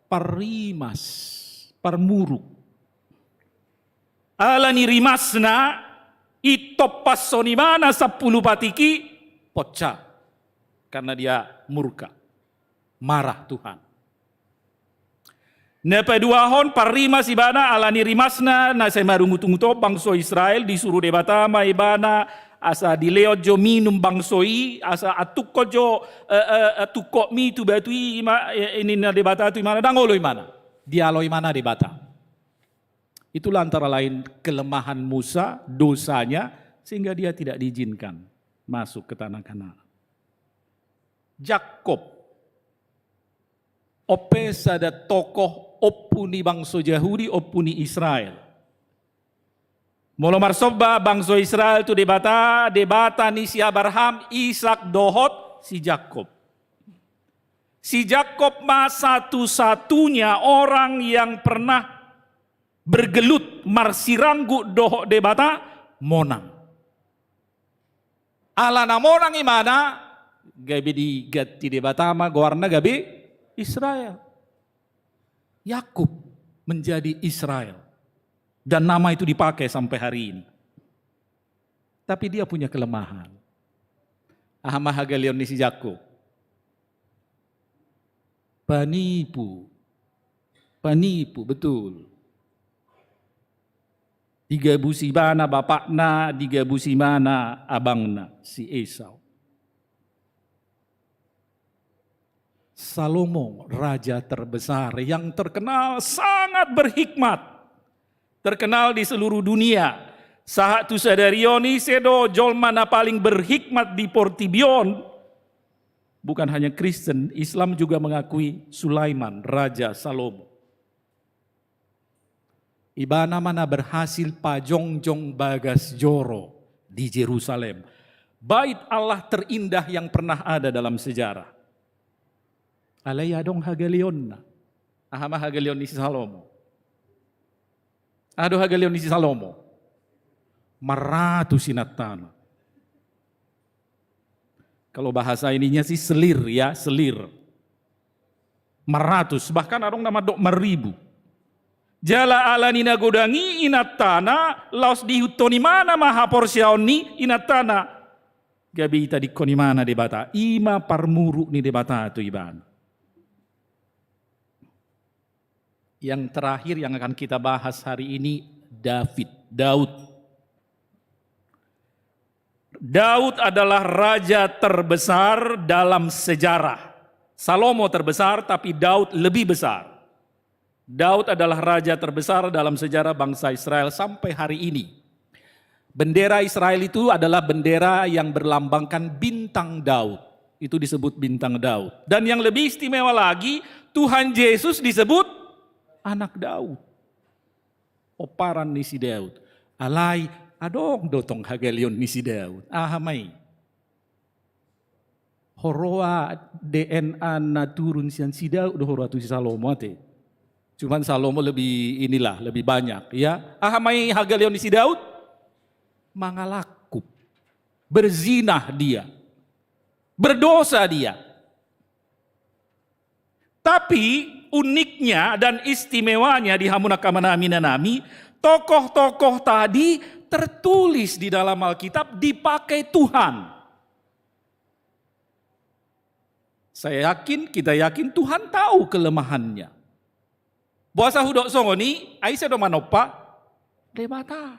Parrimas, parmuruk. Ala ni rimasna, itompashon ibana sampulu patik i, pocah. Karena dia murka, marah Tuhan. Na paduahon, parrimas ibana ala ni rimasna na sai marungutungut on bangso Israel, disuru Debata ma ibana asa dilehon jo minum bangso i, asa antungkon jo, eh, eh, eh, tungkotmi tu batu i, ima, eh, ninna Debata tu imana, ndang olo imana. Dialo imana Debata. Itulah antara lain kelemahan Musa, dosanya, sehingga dia tidak diizinkan masuk ke tanah Kanaan. Jakob. On pe sada tokoh ompu ni bangso Jahudi, ompu ni Israel. Molo marsomba bangso Israel tu Debata, Debata ni si Abraham, Ishak dohot si Jakob. Si Jakob ma satu-satunya orang yang pernah bergelut, marsiranggut dohot Debata, monang. Ala na monang imana, gabe diganti Debata ma goarna gabe Israel. Yakub menjadi Israel. Dan nama itu dipakai sampai hari ini. Tapi dia punya kelemahan. Aha ma hagaleon ni si Jakob? Panipu. Panipu, betul. Digabusi ibana bapakna, digabusi ibana abangna, si Esau. Salomo, raja terbesar yang terkenal sangat berhikmat, terkenal di seluruh dunia. Sahat tu sadari on ise do jolma na paling berhikmat di portibi on. Bukan hanya Kristen, Islam juga mengakui Sulaiman, Raja Salomo. Ibana ma na berhasil pajongjong bagas joro di Jerusalem. Bait Allah terindah yang pernah ada dalam sejarah. Alai adong hagaleonna. Aha ma hagaleon ni si Salomo? Aha do hagaleon ni si Salomo? Maratus inantana. Kalau bahasa ininya sih selir ya, selir. Maratus, bahkan adong na mandok maribu. Jala ala ni na godang i inantana, laos diihuthon ibana ma haporseaon ni inantana. Gabe itadingkon ibana Debata, i ma parmuruk ni Debata tu ibana. Yang terakhir yang akan kita bahas hari ini, David, Daud. Daud adalah raja terbesar dalam sejarah. Salomo terbesar, tapi Daud lebih besar. Daud adalah raja terbesar dalam sejarah bangsa Israel sampai hari ini. Bendera Israel itu adalah bendera yang berlambangkan bintang Daud. Itu disebut bintang Daud. Dan yang lebih istimewa lagi, Tuhan Yesus disebut anak Daud. Pomparan ni si Daud. Alai, adong do tong hagaleon ni si Daud. Aha ma i? Huroa D N A na turun sian si Daud do huroa tu si Salomo ate. Cuman Salomo lebih inilah, lebih banyak, ya. Aha ma i hagaleon ni si Daud? Mangalangkup. Berzinah dia. Berdosa dia. Tapi uniknya dan istimewanya di hamu angka amanami inanami, tokoh-tokoh tadi tertulis di dalam Alkitab dipakai Tuhan. Saya yakin, kita yakin Tuhan tahu kelemahannya. Boasa hudok songon i, ai ise do manompa? Debata.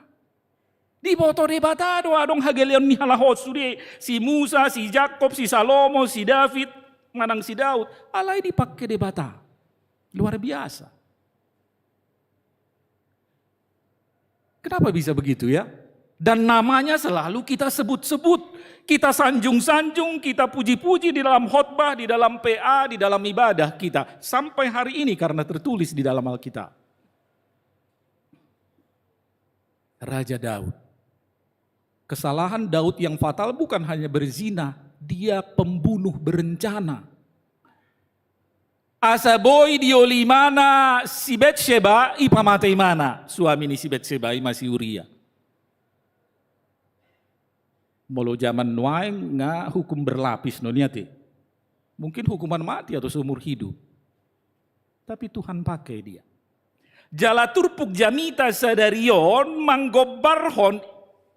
Diboto Debata do adong hagaleon ni halak on sude, si Musa, si Jakob, si Salomo, si David, manang si Daud, alai dipake Debata. Luar biasa. Kenapa bisa begitu ya? Dan namanya selalu kita sebut-sebut, kita sanjung-sanjung, kita puji-puji di dalam khotbah, di dalam P A, di dalam ibadah kita. Sampai hari ini karena tertulis di dalam Alkitab. Raja Daud. Kesalahan Daud yang fatal bukan hanya berzina, dia pembunuh berencana. Asa boi dioli ibana si Betseba, ipamate ibana suami ni si Betseba, ima si Uria. Molo jaman nuaeng nga hukum berlapis, no, niate. Mungkin hukuman mati atau seumur hidup. Tapi Tuhan pakai dia. Jala turpuk jamita sadari on manggombarhon,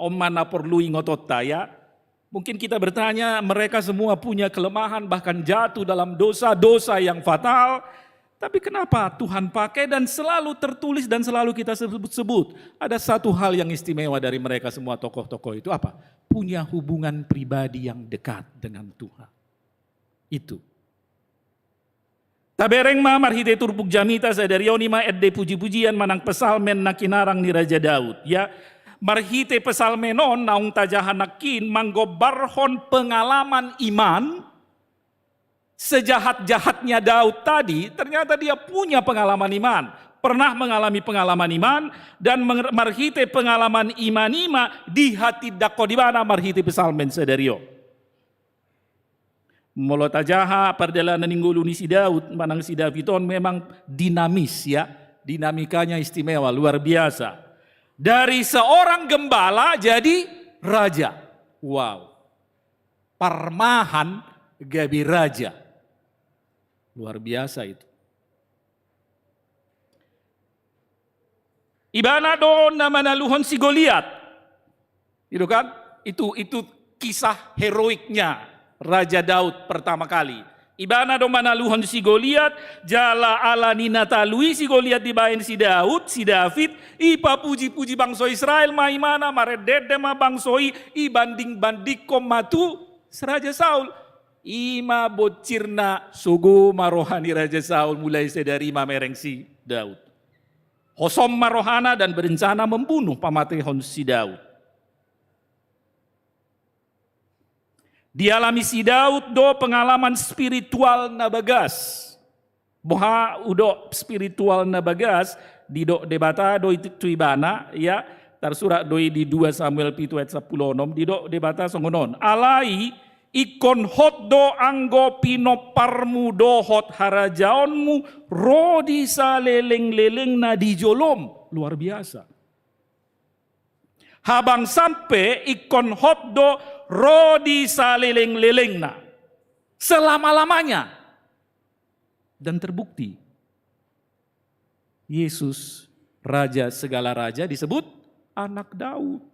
on ma na porlu ingotonta, ya. Mungkin kita bertanya, mereka semua punya kelemahan, bahkan jatuh dalam dosa-dosa yang fatal. Tapi kenapa Tuhan pakai dan selalu tertulis dan selalu kita sebut-sebut? Ada satu hal yang istimewa dari mereka semua tokoh-tokoh itu apa? Punya hubungan pribadi yang dekat dengan Tuhan. Itu. Tabereng ma marhite turpuk jamita sadari on, ima ende puji-pujian manang psalmen na kinarang ni Raja Daud, ya. Marhite psalmen on naung tajaha nangkin manggombarhon pengalaman iman. Sejahat-jahatnya Daud tadi, ternyata dia punya pengalaman iman. Pernah mengalami pengalaman iman, dan menger-, marhite pengalaman iman i ma dihatindangkon ibana marhite psalmen sadari on. Molo tajaha pardalanan ni ngolu ni si Daud manang si David on memang dinamis, ya. Dinamikanya istimewa, luar biasa. Dari seorang gembala jadi raja. Wow. Parmahan gabe raja. Luar biasa itu. Ibana do na manaluhon si Goliat. Itu kan? Itu, itu kisah heroiknya Raja Daud pertama kali. Ibana do manaluhon si Goliat, jala ala ni na talu i si Goliat dibaen si Daud, si David, ipapuji-puji bangso Israel ma ibana, marende-ende ma bangso i, ibanding-bandingkon ma tu si Raja Saul. Ima bonsirna, sogo ma roha ni Raja Saul, mulai sadari i mamereng si Daud. Hosom ma rohana dan berencana membunuh, pamatehon si Daud. Dialami si Daud do pengalaman spiritual na bagas. Boha do spiritual na bagas? Didok Debata do i tu ibana, ya. Tarsurat do i di dua Samuel pitu ayat sampulu onom, didok Debata songon on. Alai ingkon hot do anggo pinomparmu dohot harajaonmu ro di saleleng-lelengna di jolom. Luar biasa. Habangsan pe ingkon hot do ro di saleleng-lelengna. Selama-lamanya. Dan terbukti. Yesus, Raja segala raja, disebut anak Daud.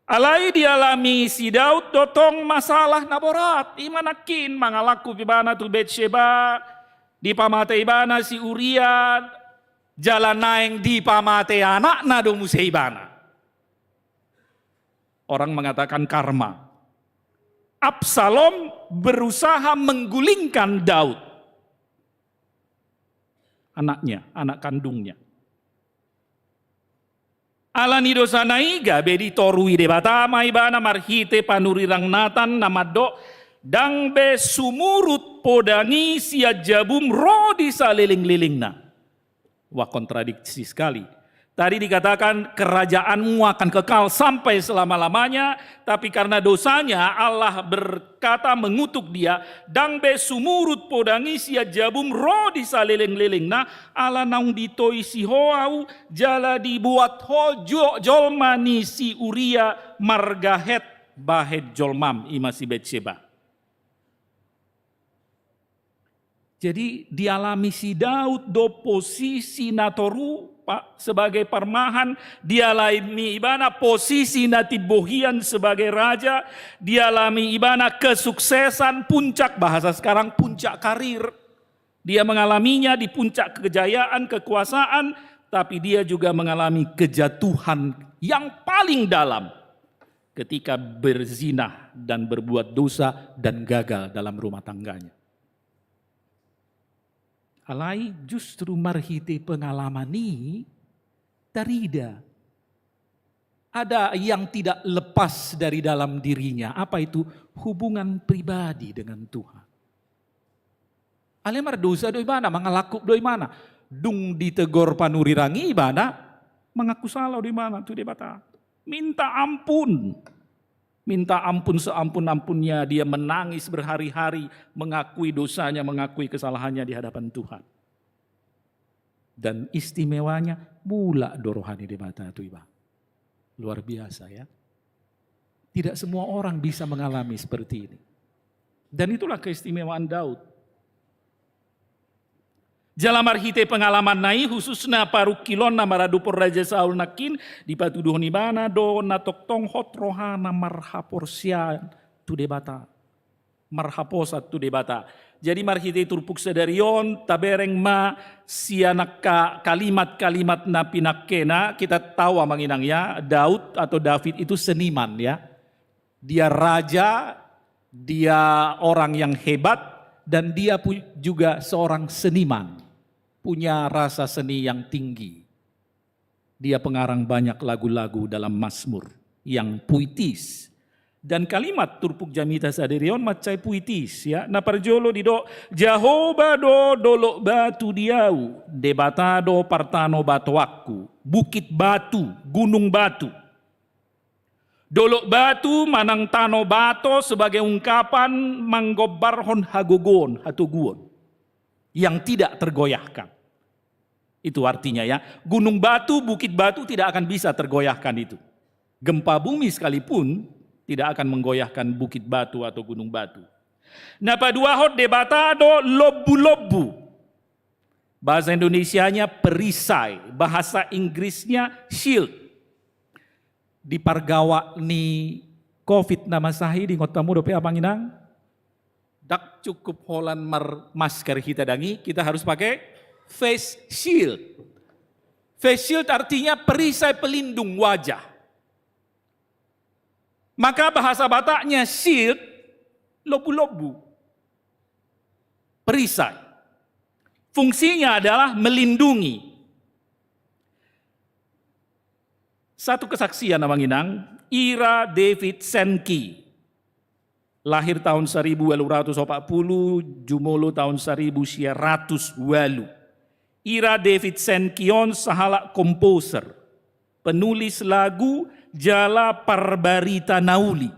Alai dialami si Daud do tong masalah na borat. Ima nangkin mangalangkup ibana tu Betseba, dipamate ibana si Uria, jala naeng dipamate anakna do muse ibana. Orang mengatakan karma. Absalom berusaha menggulingkan Daud. Anaknya, anak kandungnya. Ala ni dosana i gabe ditorui Debata ma ibana marhite panurirang Natan na mandok, ndang be sumurut podang i sian jabum ro di saleleng-lelengna. Wah, kontradiksi sekali. Tadi dikatakan kerajaanmu akan kekal sampai selama-lamanya, tapi karena dosanya Allah berkata, mengutuk dia, ndang be sumurut podang i sian jabum ro di saleleng-lelengna, ala naung ditoi si ho ahu, jala dibuat ho jo-, jolma ni si Uria marga Het bahen jolmam, ima si Betseba. Jadi dialami si Daud do posisi na toru, Pak, sebagai parmahan, dialami ibana posisi na timbo hian sebagai raja, dialami ibana kesuksesan puncak, bahasa sekarang puncak karir. Dia mengalaminya di puncak kejayaan, kekuasaan, tapi dia juga mengalami kejatuhan yang paling dalam ketika berzina dan berbuat dosa dan gagal dalam rumah tangganya. Alai justru marhite pengalaman i tarida ada yang tidak lepas dari dalam dirinya. Apa itu? Hubungan pribadi dengan Tuhan. Alai mardosa do ibana, mangalangkup do ibana. Dung ditegor panurirang i ibana, mangaku sala do ibana tu Debata. Minta ampun. Minta ampun seampun-ampunnya, dia menangis berhari-hari, mengakui dosanya, mengakui kesalahannya di hadapan Tuhan. Dan istimewanya, mulak do roha ni Debata tu ibana. Luar biasa, ya. Tidak semua orang bisa mengalami seperti ini. Dan itulah keistimewaan Daud. Jala marhite pengalamanna i, khususna parungkilonna maradophon Raja Saul nangkin, dipatuduhon ibana do na tongtong hot rohana marhaporseaon tu Debata. Marhaposan tu Debata. Jadi marhite turpuk sadari on, tabereng ma sian angka kalimat-kalimat na pinangkena, kita tahu, Amang Inang, ya, Daud atau David itu seniman, ya. Dia raja, dia orang yang hebat, dan dia pu-, juga seorang seniman, punya rasa seni yang tinggi. Dia pengarang banyak lagu-lagu dalam Mazmur yang puitis. Dan kalimat turpuk jamita sadari on mansai puitis, ya. Na parjolo didok, Jahowa do dolok batu di ahu, Debata do partanobatoanku, bukit batu, gunung batu. Dolok batu manang tano bato sebagai ungkapan manggombarhon hagogoon, hatoguon yang tidak tergoyahkan. Itu artinya, ya, gunung batu, bukit batu tidak akan bisa tergoyahkan itu. Gempa bumi sekalipun tidak akan menggoyahkan bukit batu atau gunung batu. Na paduahon, Debata do lombu-lombu. Bahasa Indonesianya perisai, bahasa Inggrisnya shield. Di pargawak ni covid na masa i, diingot hamu dope, Amang Inang? Ndang cukup holan marmasker hita dang i, kita harus pakai face shield. Face shield artinya perisai pelindung wajah. Maka bahasa Bataknya shield, lombu-lombu. Perisai. Fungsinya adalah melindungi. Satu kesaksian, Amang Inang, Ira David Sankey. Lahir tahun saribu ualu ratus opat pulu, jumolo tahun saribu sia ratus ualu. Ira David Sankey on sahalak komposer, penulis lagu, jala parbarita na uli.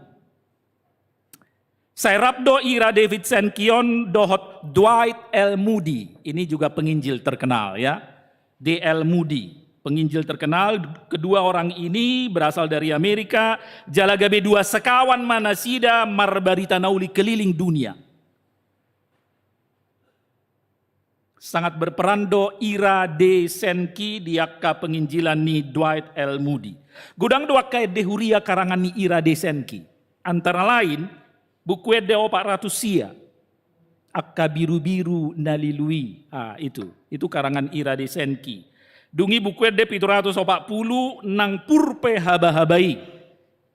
Sai rap do Ira David Sankey on dohot Dwight L. Moody. Ini juga penginjil terkenal, ya. D L Moody, penginjil terkenal. Kedua orang ini berasal dari Amerika, jala gabe dua sekawan ma nasida marbarita na uli keliling dunia. Sangat berperan do Ira D. Sankey di angka penginjilan ni Dwight L. Moody. Godang do angka ende huria karangan ni Ira D. Sankey. Antara lain, buku ende opat ratus sia, Angka Birubiru na Lilu i. Ah, itu. Itu karangan Ira D. Sankey. Dung i buku ende pitu ratus opat pulu, Nang Purpe Habahaba i.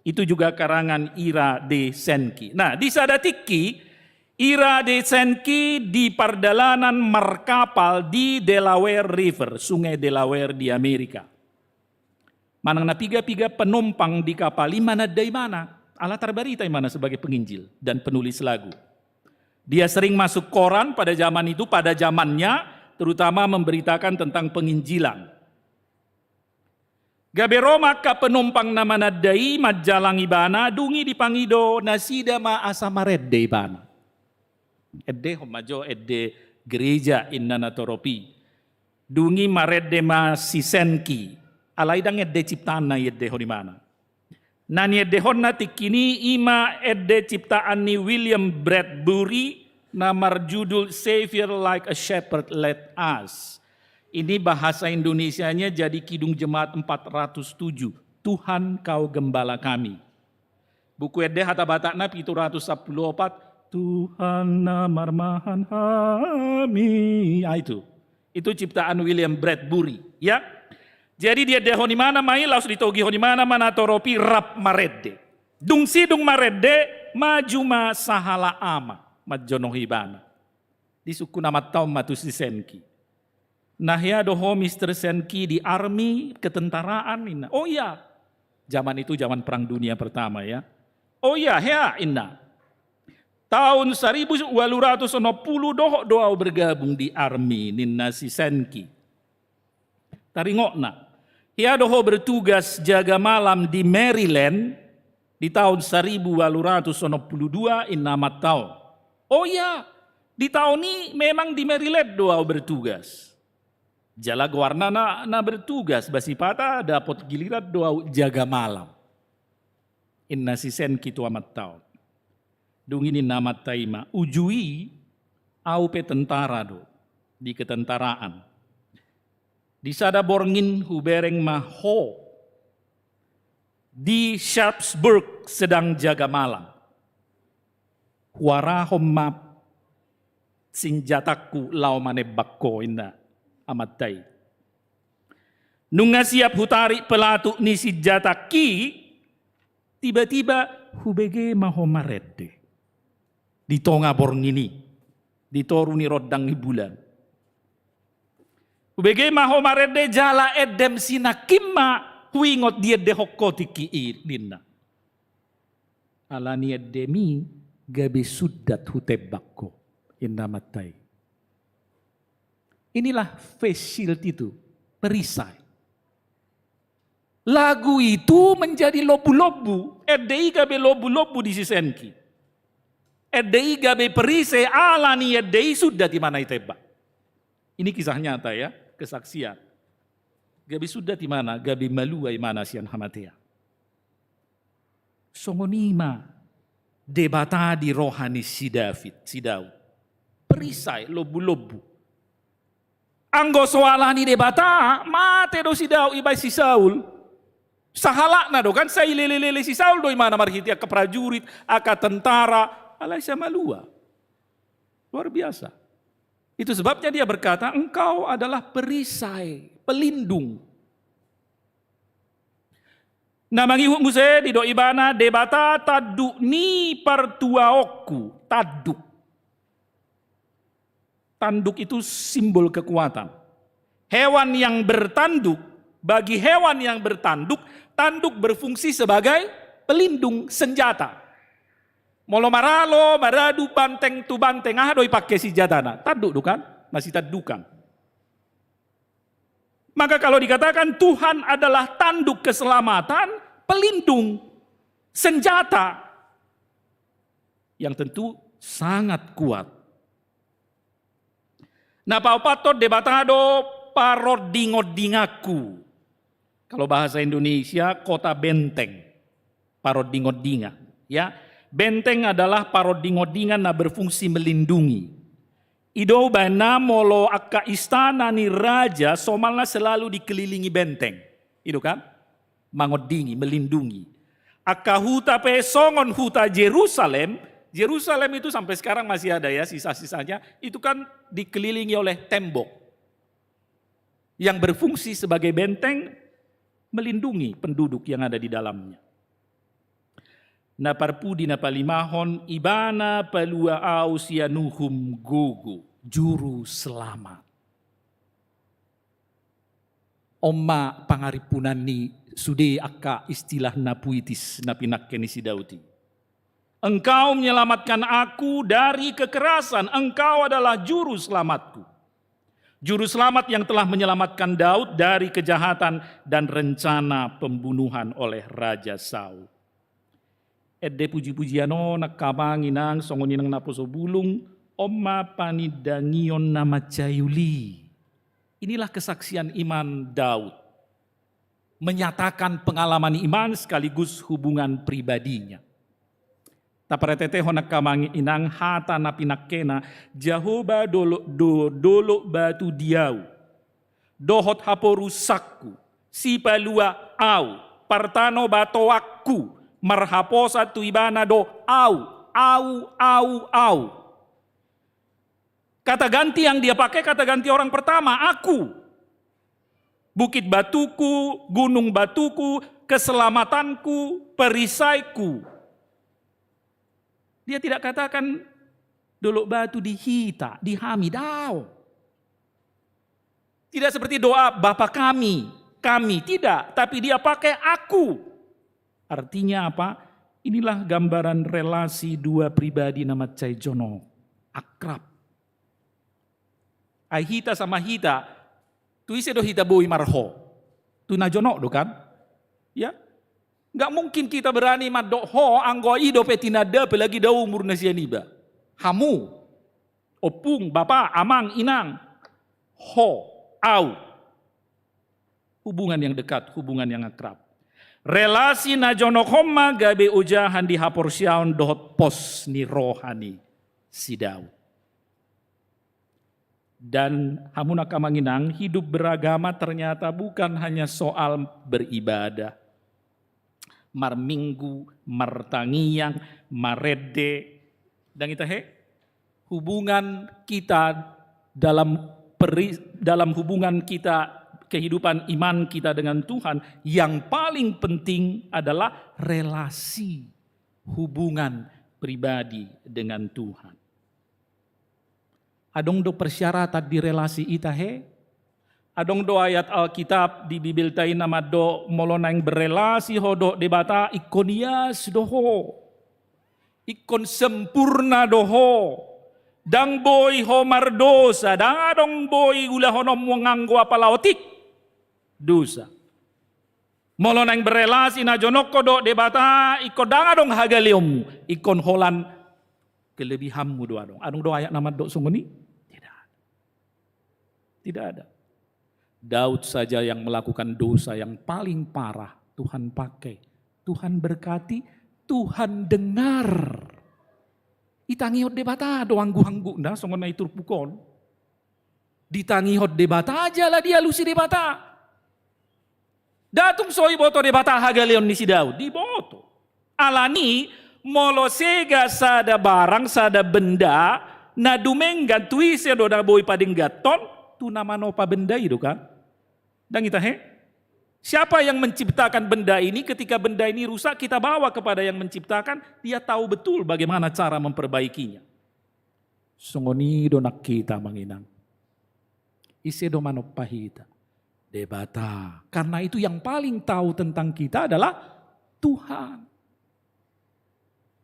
Itu juga karangan Ira D. Sankey. Nah, di sada tingki, Ira D. Sankey di pardalanan markapal di Delaware River, Sungai Delaware di Amerika. Manang na piga-piga penumpang di kapal i mananda ibana, ala tarbarita ibana sebagai penginjil dan penulis lagu. Dia sering masuk koran pada zaman itu, pada zamannya, terutama memberitakan tentang penginjilan. Gabe ro ma angka penumpang na mananda i manjalang ibana, dung i dipangido nasida ma asa marende ibana. Endehon ma jo ende gereja, inna na torop i. Dung i marende ma si Sankey. Alai ndang ende ciptaanna iendehon ibana. Na niendehonna tingki i, i ma ende ciptaan ni William Bradbury na marjudul Savior Like a Shepherd Led Us. Ini bahasa Indonesianya jadi Kidung Jemaat empat ratus tujuh, Tuhan Kau Gembala Kami. Buku ende Hata Batakna pitu ratus sampulu opat, Tuhan na marmahan hami. Ah, itu. Itu ciptaan William Bradbury, ya. Jadi diendehon ibana ma i, laos ditogihon ibana ma na torop i rap marende. Dung sidung marende, maju ma sahalak ama manjonohi ibana. Disungkun amanta on ma tu si Sankey. Na hea do ho, Mister Sankey, di army, ketentaraan, ninna. Oh iya, zaman itu zaman Perang Dunia Pertama, ya. Oh iya, hea, inna. Taon saribu ualu ratus onom pulu dohot do au bergabung di army, ninna si Sankey. Taringotna, hea do ho bertugas jaga malam di Maryland, Di taon saribu walu ratus onom pulu dua inna amanta on. Oh iya, di taon i memang di Maryland do au bertugas. Jala goarna na, na bertugas, ba sipata dapot giliran do au jaga malam. Inna si Senki tu amanta on. Dung i ninna amanta i ma, uju i au pe tentara do, di ketentaraan. Di sada borngin hubereng ma ho di Sharpsburg sedang jaga malam. Huarahon ma sinjatangku laho manembak ho, inna amanta i. Nunga siap hutarik pelatuk ni sinjatangki, tiba-tiba hubege ma ho marende. Di tonga borngin i, di toru ni rondang ni bulan. Hubege ma ho marende jala endem si nangkin ma huingot diendehon ho tingki i, ninna. Ala ni endemi gabe sundat hutembak ho, inna amanta i. Inilah face shield itu, perisai. Lagu itu menjadi lombu-lombu, ende i gabe lombu-lombu di si Senki. Ende i gabe perisai ala ni ende i sundat imana itembak. Ini kisah nyata ya, kesaksian. Gabe sundat imana, gabe malua imana sian hamatean. Songon i ma Debata di roha ni si David, si Daud. Perisai, lombu-lombu. Anggo so ala ni Debata, mate do si Daud, ibaen si Saul. Sahalakna do kan, sai lele-lele si Saul do imana marhite angka prajurit, angka tentara, alai sai malua. Luar biasa. Itu sebabnya dia berkata, engkau adalah perisai, pelindung. Na mangihut muse didok ibana, Debata tanduk ni partuaonku, tanduk. Tanduk itu simbol kekuatan. Hewan yang bertanduk, bagi hewan yang bertanduk, tanduk berfungsi sebagai pelindung, senjata. Molo maralo, maradu banteng tu banteng, aha do dipake sinjatana? Tanduk do kan? Na sitandukan. Maka kalau dikatakan Tuhan adalah tanduk keselamatan, pelindung, senjata yang tentu sangat kuat. Na paopathon, Debata do paronding-ondinganku. Kalau bahasa Indonesia, kota benteng. Paronding-ondingan, ya. Benteng adalah paronding-ondingan na berfungsi melindungi. I do umbahen na molo angka istana ni raja somalna selalu dikelilingi benteng. I do kan? Mangondingi, melindungi. Angka huta pe songon huta Jerusalem, Jerusalem itu sampai sekarang masih ada ya sisa-sisanya, itu kan dikelilingi oleh tembok yang berfungsi sebagai benteng melindungi penduduk yang ada di dalamnya. Na parpudi na palimahon, ibana palua au sian uhum gogo, juru selamat. On ma pangarimpunan ni sude angka istilah na puitis na pinangke ni si Daud i. Engkau menyelamatkan aku dari kekerasan, Engkau adalah juru selamatku. Juru selamat yang telah menyelamatkan Daud dari kejahatan dan rencana pembunuhan oleh Raja Saul. Ende puji-pujian on angka amang inang songon inang naposo bulung, on ma panindangion na mansai uli. Inilah kesaksian iman Daud. Menyatakan pengalaman iman sekaligus hubungan pribadinya. Taparetetehon angka amang inang hata na pinangkena, Jahowa dolok, do, dolok batu di au, dohot haporusangku, sipalua au, partanobatoanku, marhaposan tu Ibana do au, au, au, au. Kata ganti yang dia pakai, kata ganti orang pertama, aku. Bukit batuku, gunung batuku, keselamatanku, perisaiku. Dia tidak katakan dolok batu di hita, di hami, daong. Tidak seperti doa Bapa kami, kami, tidak. Tapi dia pakai aku. Artinya apa? Inilah gambaran relasi dua pribadi na mansai jonok, akrab. Ai hita sama hita, tu ise do hita boi marho? Tu na jonok do kan? Ya. Nggak mungkin kita berani mandok ho, anggo i dope tinanda, apalagi da umur na sian iba. Hamu, ompung, bapa, amang, inang, ho, au. Hubungan yang dekat, hubungan yang akrab. Relasi na jonok on ma gabe ojahan di haporseaon dohot pos ni roha ni si Daud. Dan hamu angka amang inang, hidup beragama ternyata bukan hanya soal beribadah, marminggu, martangiang, marende. Ndang i tahe? Hubungan kita dalam peri-, dalam hubungan kita, kehidupan iman kita dengan Tuhan, yang paling penting adalah relasi, hubungan pribadi dengan Tuhan. Adong do persyaratan di relasi i tahe? Adong do ayat Alkitab di Bibelta i na mandok molo naeng berrelasi ho dohot Debata, ingkon ias do ho. Ingkon sempurna do ho. Ndang boi ho mardosa, ndang adong boi ulahononmu nganggo apala otik. Dosa. Molo naeng berrelasi na jonok ho dohot Debata, ingkon ndang adong hagaleonmu, ingkon holan kelebihanmu do adong. Adong do ayat na mandok songon i? Tidak ada. Tidak ada. Daud saja yang melakukan dosa yang paling parah, Tuhan pakai, Tuhan berkati, Tuhan dengar. Itangihon Debata do angguangguna songon na i turpuk on. Ditangihon Debata jala dialusi Debata. Nda tung so diboto Debata hagaleon ni si Daud? Diboto. Alani, molo sega sada barang, sada benda na dumenggan, tu ise do na boi padengganhon? Tu na manopa benda i do kan? Ndang i tahe? Siapa yang menciptakan benda ini? Ketika benda ini rusak, kita bawa kepada yang menciptakan, dia tahu betul bagaimana cara memperbaikinya. Songon i do nang hita, amang inang. Ise do manompa hita? Debata. Karena itu yang paling tahu tentang kita adalah Tuhan.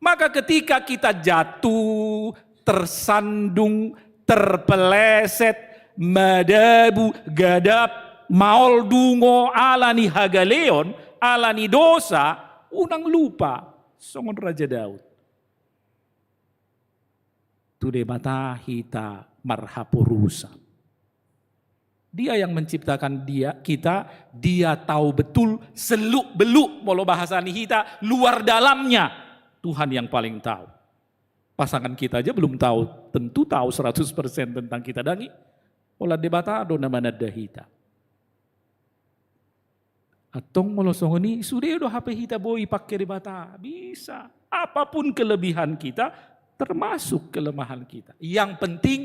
Maka ketika kita jatuh, tersandung, terpeleset, madabu, gadap, maol dungo ala ni hagaleon, ala ni dosa, unang lupa songon Raja Daud. Tu Debata hita marhaporusan. Dia yang menciptakan dia, kita, dia tahu betul seluk-beluk, molo bahasa ni hita, luar dalamnya. Tuhan yang paling tahu. Pasangan kita aja belum tahu, tentu tahu seratus persen tentang kita, ndang i? Holan Debata do na mananda hita. Antong molo songon i, sude do hape hita boi pangke Debata. Bisa. Apapun kelebihan kita, termasuk kelemahan kita. Yang penting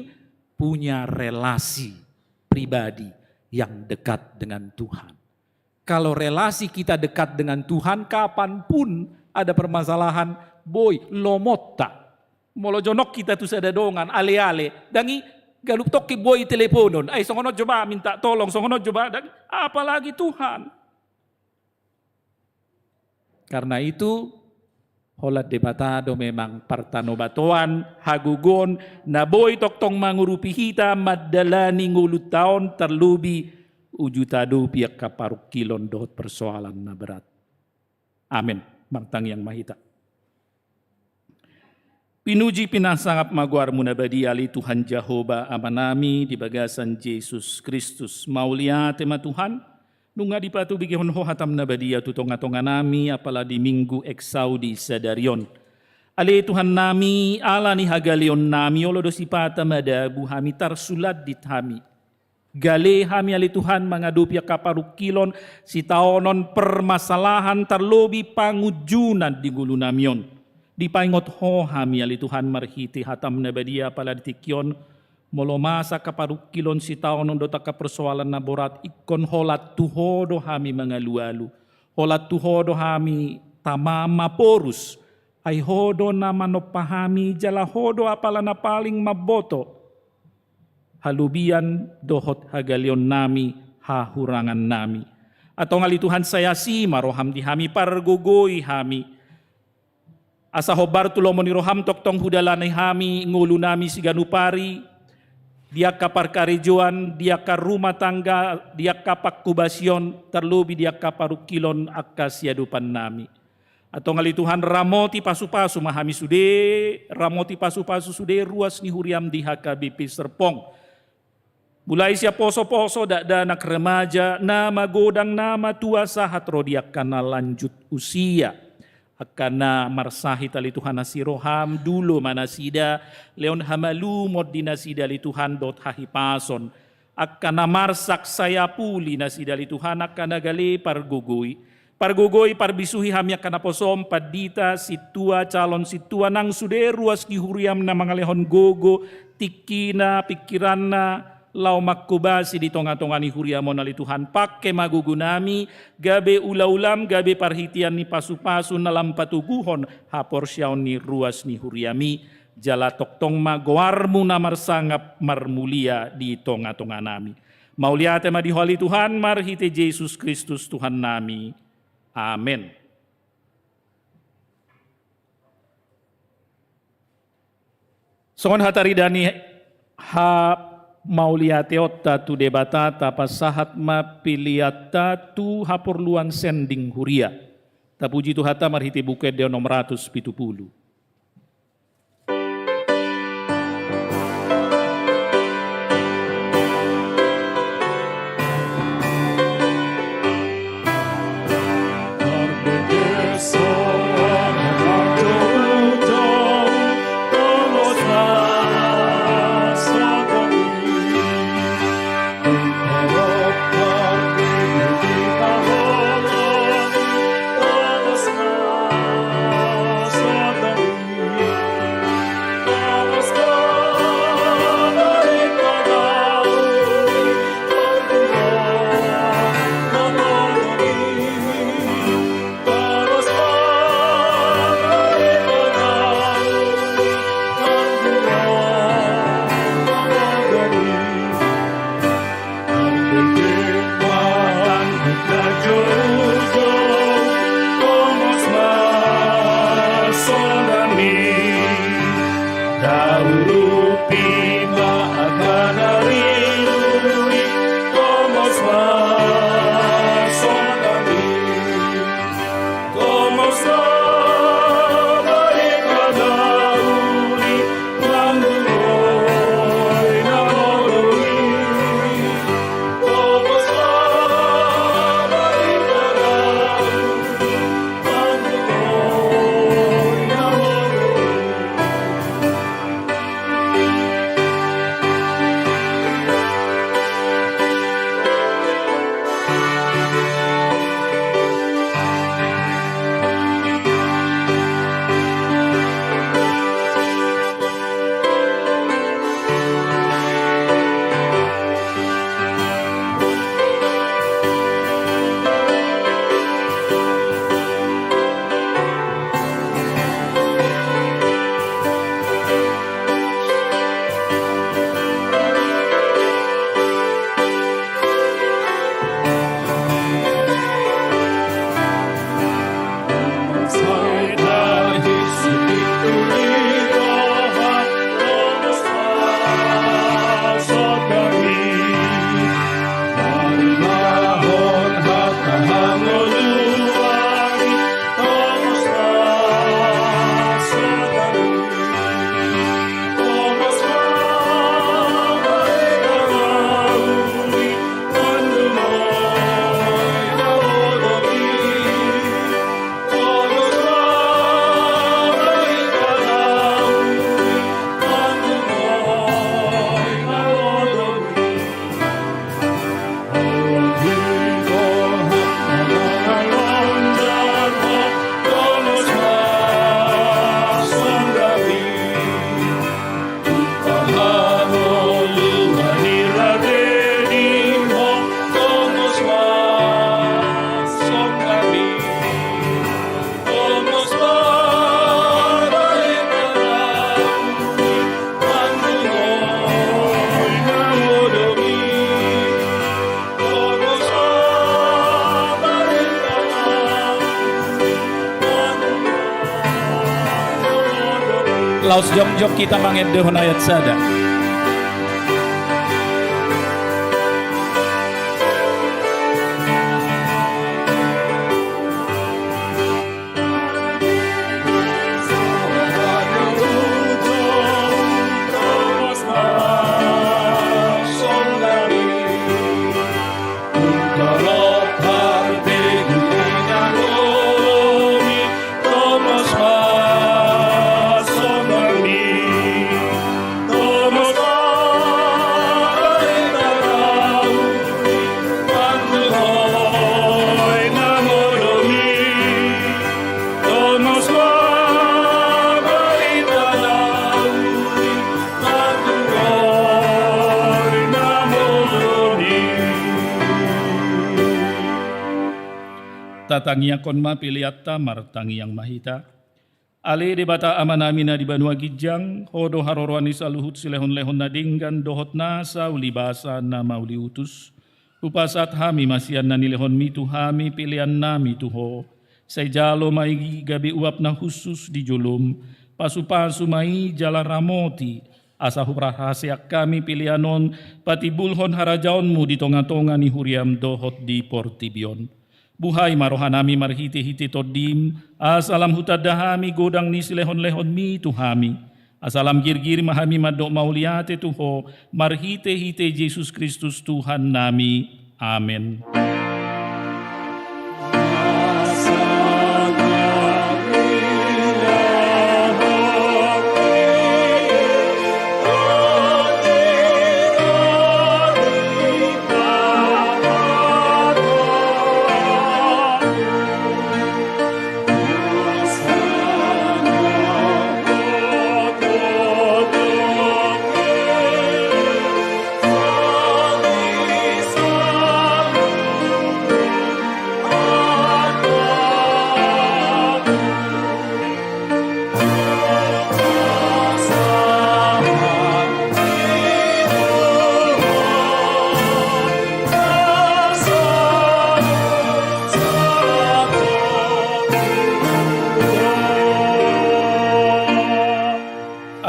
punya relasi pribadi yang dekat dengan Tuhan. Kalau relasi kita dekat dengan Tuhan, kapanpun ada permasalahan, boi, lomotta. Molo jonok hita tu sada dongan, ale-ale, ndang i, ganup tongkin boi teleponon, ai songon on jo ba, minta tolong, songon on jo ba, ndang i, apalagi Tuhan. Karena itu, holan Debata do memang partanobatoan, hagogoon, na boi tongtong mangurupi hita mandalani ngolunta on, tarlobi uju taadopi angka parungkilon dohot persoalan na berat. Amen. Martangiang ma hita. Pinuji pinasangap ma goarmu na badia, ale Tuhan Jahowa Amanami, di bagasan Jesus Kristus. Mauliate ma Tuhan, nunga dipatubegehon Ho hatam na badia tu tongatonganami, apala di Minggu Exaudi sadari on. Ale Tuhannami, ala ni hagaleonnami, olo do sipata madabu hami, tarsulandit hami. Gale hami, ale Tuhan, mangadopi angka parungkilon, sitaonon, permasalahan, tarlobi pangunjunan di ngolunami on. Dipaingot Ho hami, ale Tuhan, marhite hatam na badia, apala di tingki on, molo masa angka parungkilon, sitaonon dohot angka persoalan na borat, ingkon holan tu Ho do hami mangalualu. Holan tu Ho do hami tama maporus. Ai Ho do na manompa hami, jala Ho do apala na paling mamboto halobian dohot hagaleonnami, hahurangannami. Antong ale Tuhan, sai asi ma roham di hami, pargogoi hami. Asa hombar tu lomo ni roham tongtong hudalani hami ngolunami siganup ari, di angka parkarejoan, di angka rumah tangga, di angka pangkobasion, tarlobi di angka parungkilon angka siadopannami. Antong ale Tuhan, ramoti pasupasu ma hami sude, ramoti pasupasu sude ruas ni huriam di H K B P Serpong. Mulai sian posoposo, dakdanak, remaja, na magodang, na matua sahat ro di angka na lanjut usia. Angka na marsahit ale Tuhan, asi roham, dulu ma nasida, lehon hamalumon di nasida ale Tuhan dohot hahipason. Angka na marsak sai apuli nasida ale Tuhan, angka na gale pargogoi. Pargogoi, parbisuhi hami angka naposom, pandita, sintua, calon sintua, nang sude ruas ni huriam na mangalehon gogo, tingkina, pingkiranna, laho mangkobasi di tongatonga ni huriam on ale Tuhan. Pangke ma gogonami, gabe ulaulam, gabe parhitean ni pasupasu na lam patoguhon haporseaon ni ruas ni huriam i, jala tongtong ma goarmu na marsangap marmulia di tongatonganami. Mauliate ma di Ho ale Tuhan, marhite Jesus Kristus Tuhannami. Amen. Songon hataridaan ni hamauliateonta tu Debata, tapasahat ma peleanta tu haporluan sending huria. Tapuji Tuhanta marhite Buku Ende onom ratus pitu pulu. Laos jongjong hita mangendehon ayat sada. Tatangiangkon ma peleanta, martangiang ma hita. Ale Debata Amanami na di banua ginjang, Ho do haroroan ni saluhut silehonlehon na denggan dohot nasa ulibasa na mauliutus. Hupasahat hami ma sian na nilehonMi tu hami peleannami tu Ho. Sai jalo ma i gabe uap na hushus di jolom, pasupasu ma i jala ramoti, asa huparhaseang hami pelean on patimbulhon harajaonMu di tongatonga ni huriaM dohot di portibi on. Buhai ma rohanami marhitehite TondiM, asa lam hutanda hami godang ni silehonlehonMi tu hami. Asa lam girgir ma hami mandok mauliate tu Ho, marhitehite Jesus Kristus Tuhannami. Amen.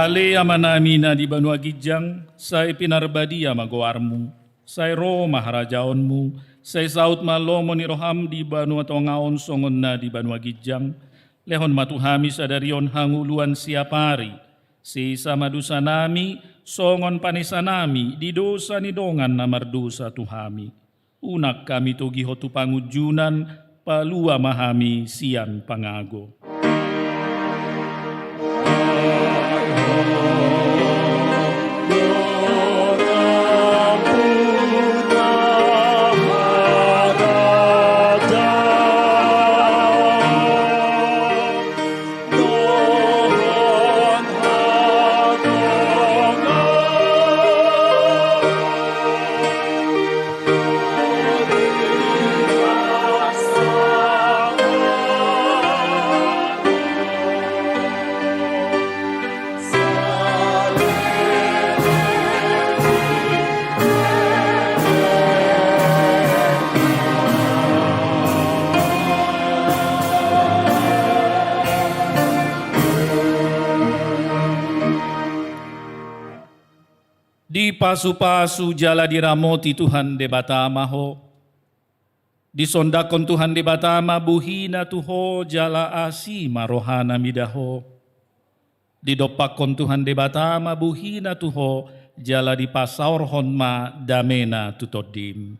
Ale Amanami na di banua ginjang, sai pinarbadia ma goarMu, sai ro ma harajaonMu, sai saut ma lomo ni rohaM di banua tonga on songon na di banua ginjang. Lehon ma tu hami sadari on hangoluan siapari, sesa ma dosanami, songon panesanami di dosa ni dongan na mardosa tu hami. Unang hami togihon tu pangunjunan, palua ma hami sian pangago. Dipasupasu jala diramoti Tuhan Debata ma ho. Disondangkon Tuhan Debata ma bohina tu ho jala asi ma rohana mida ho. Didompakkon Tuhan Debata ma bohina tu ho jala dipasaorhon ma damena tu tondim.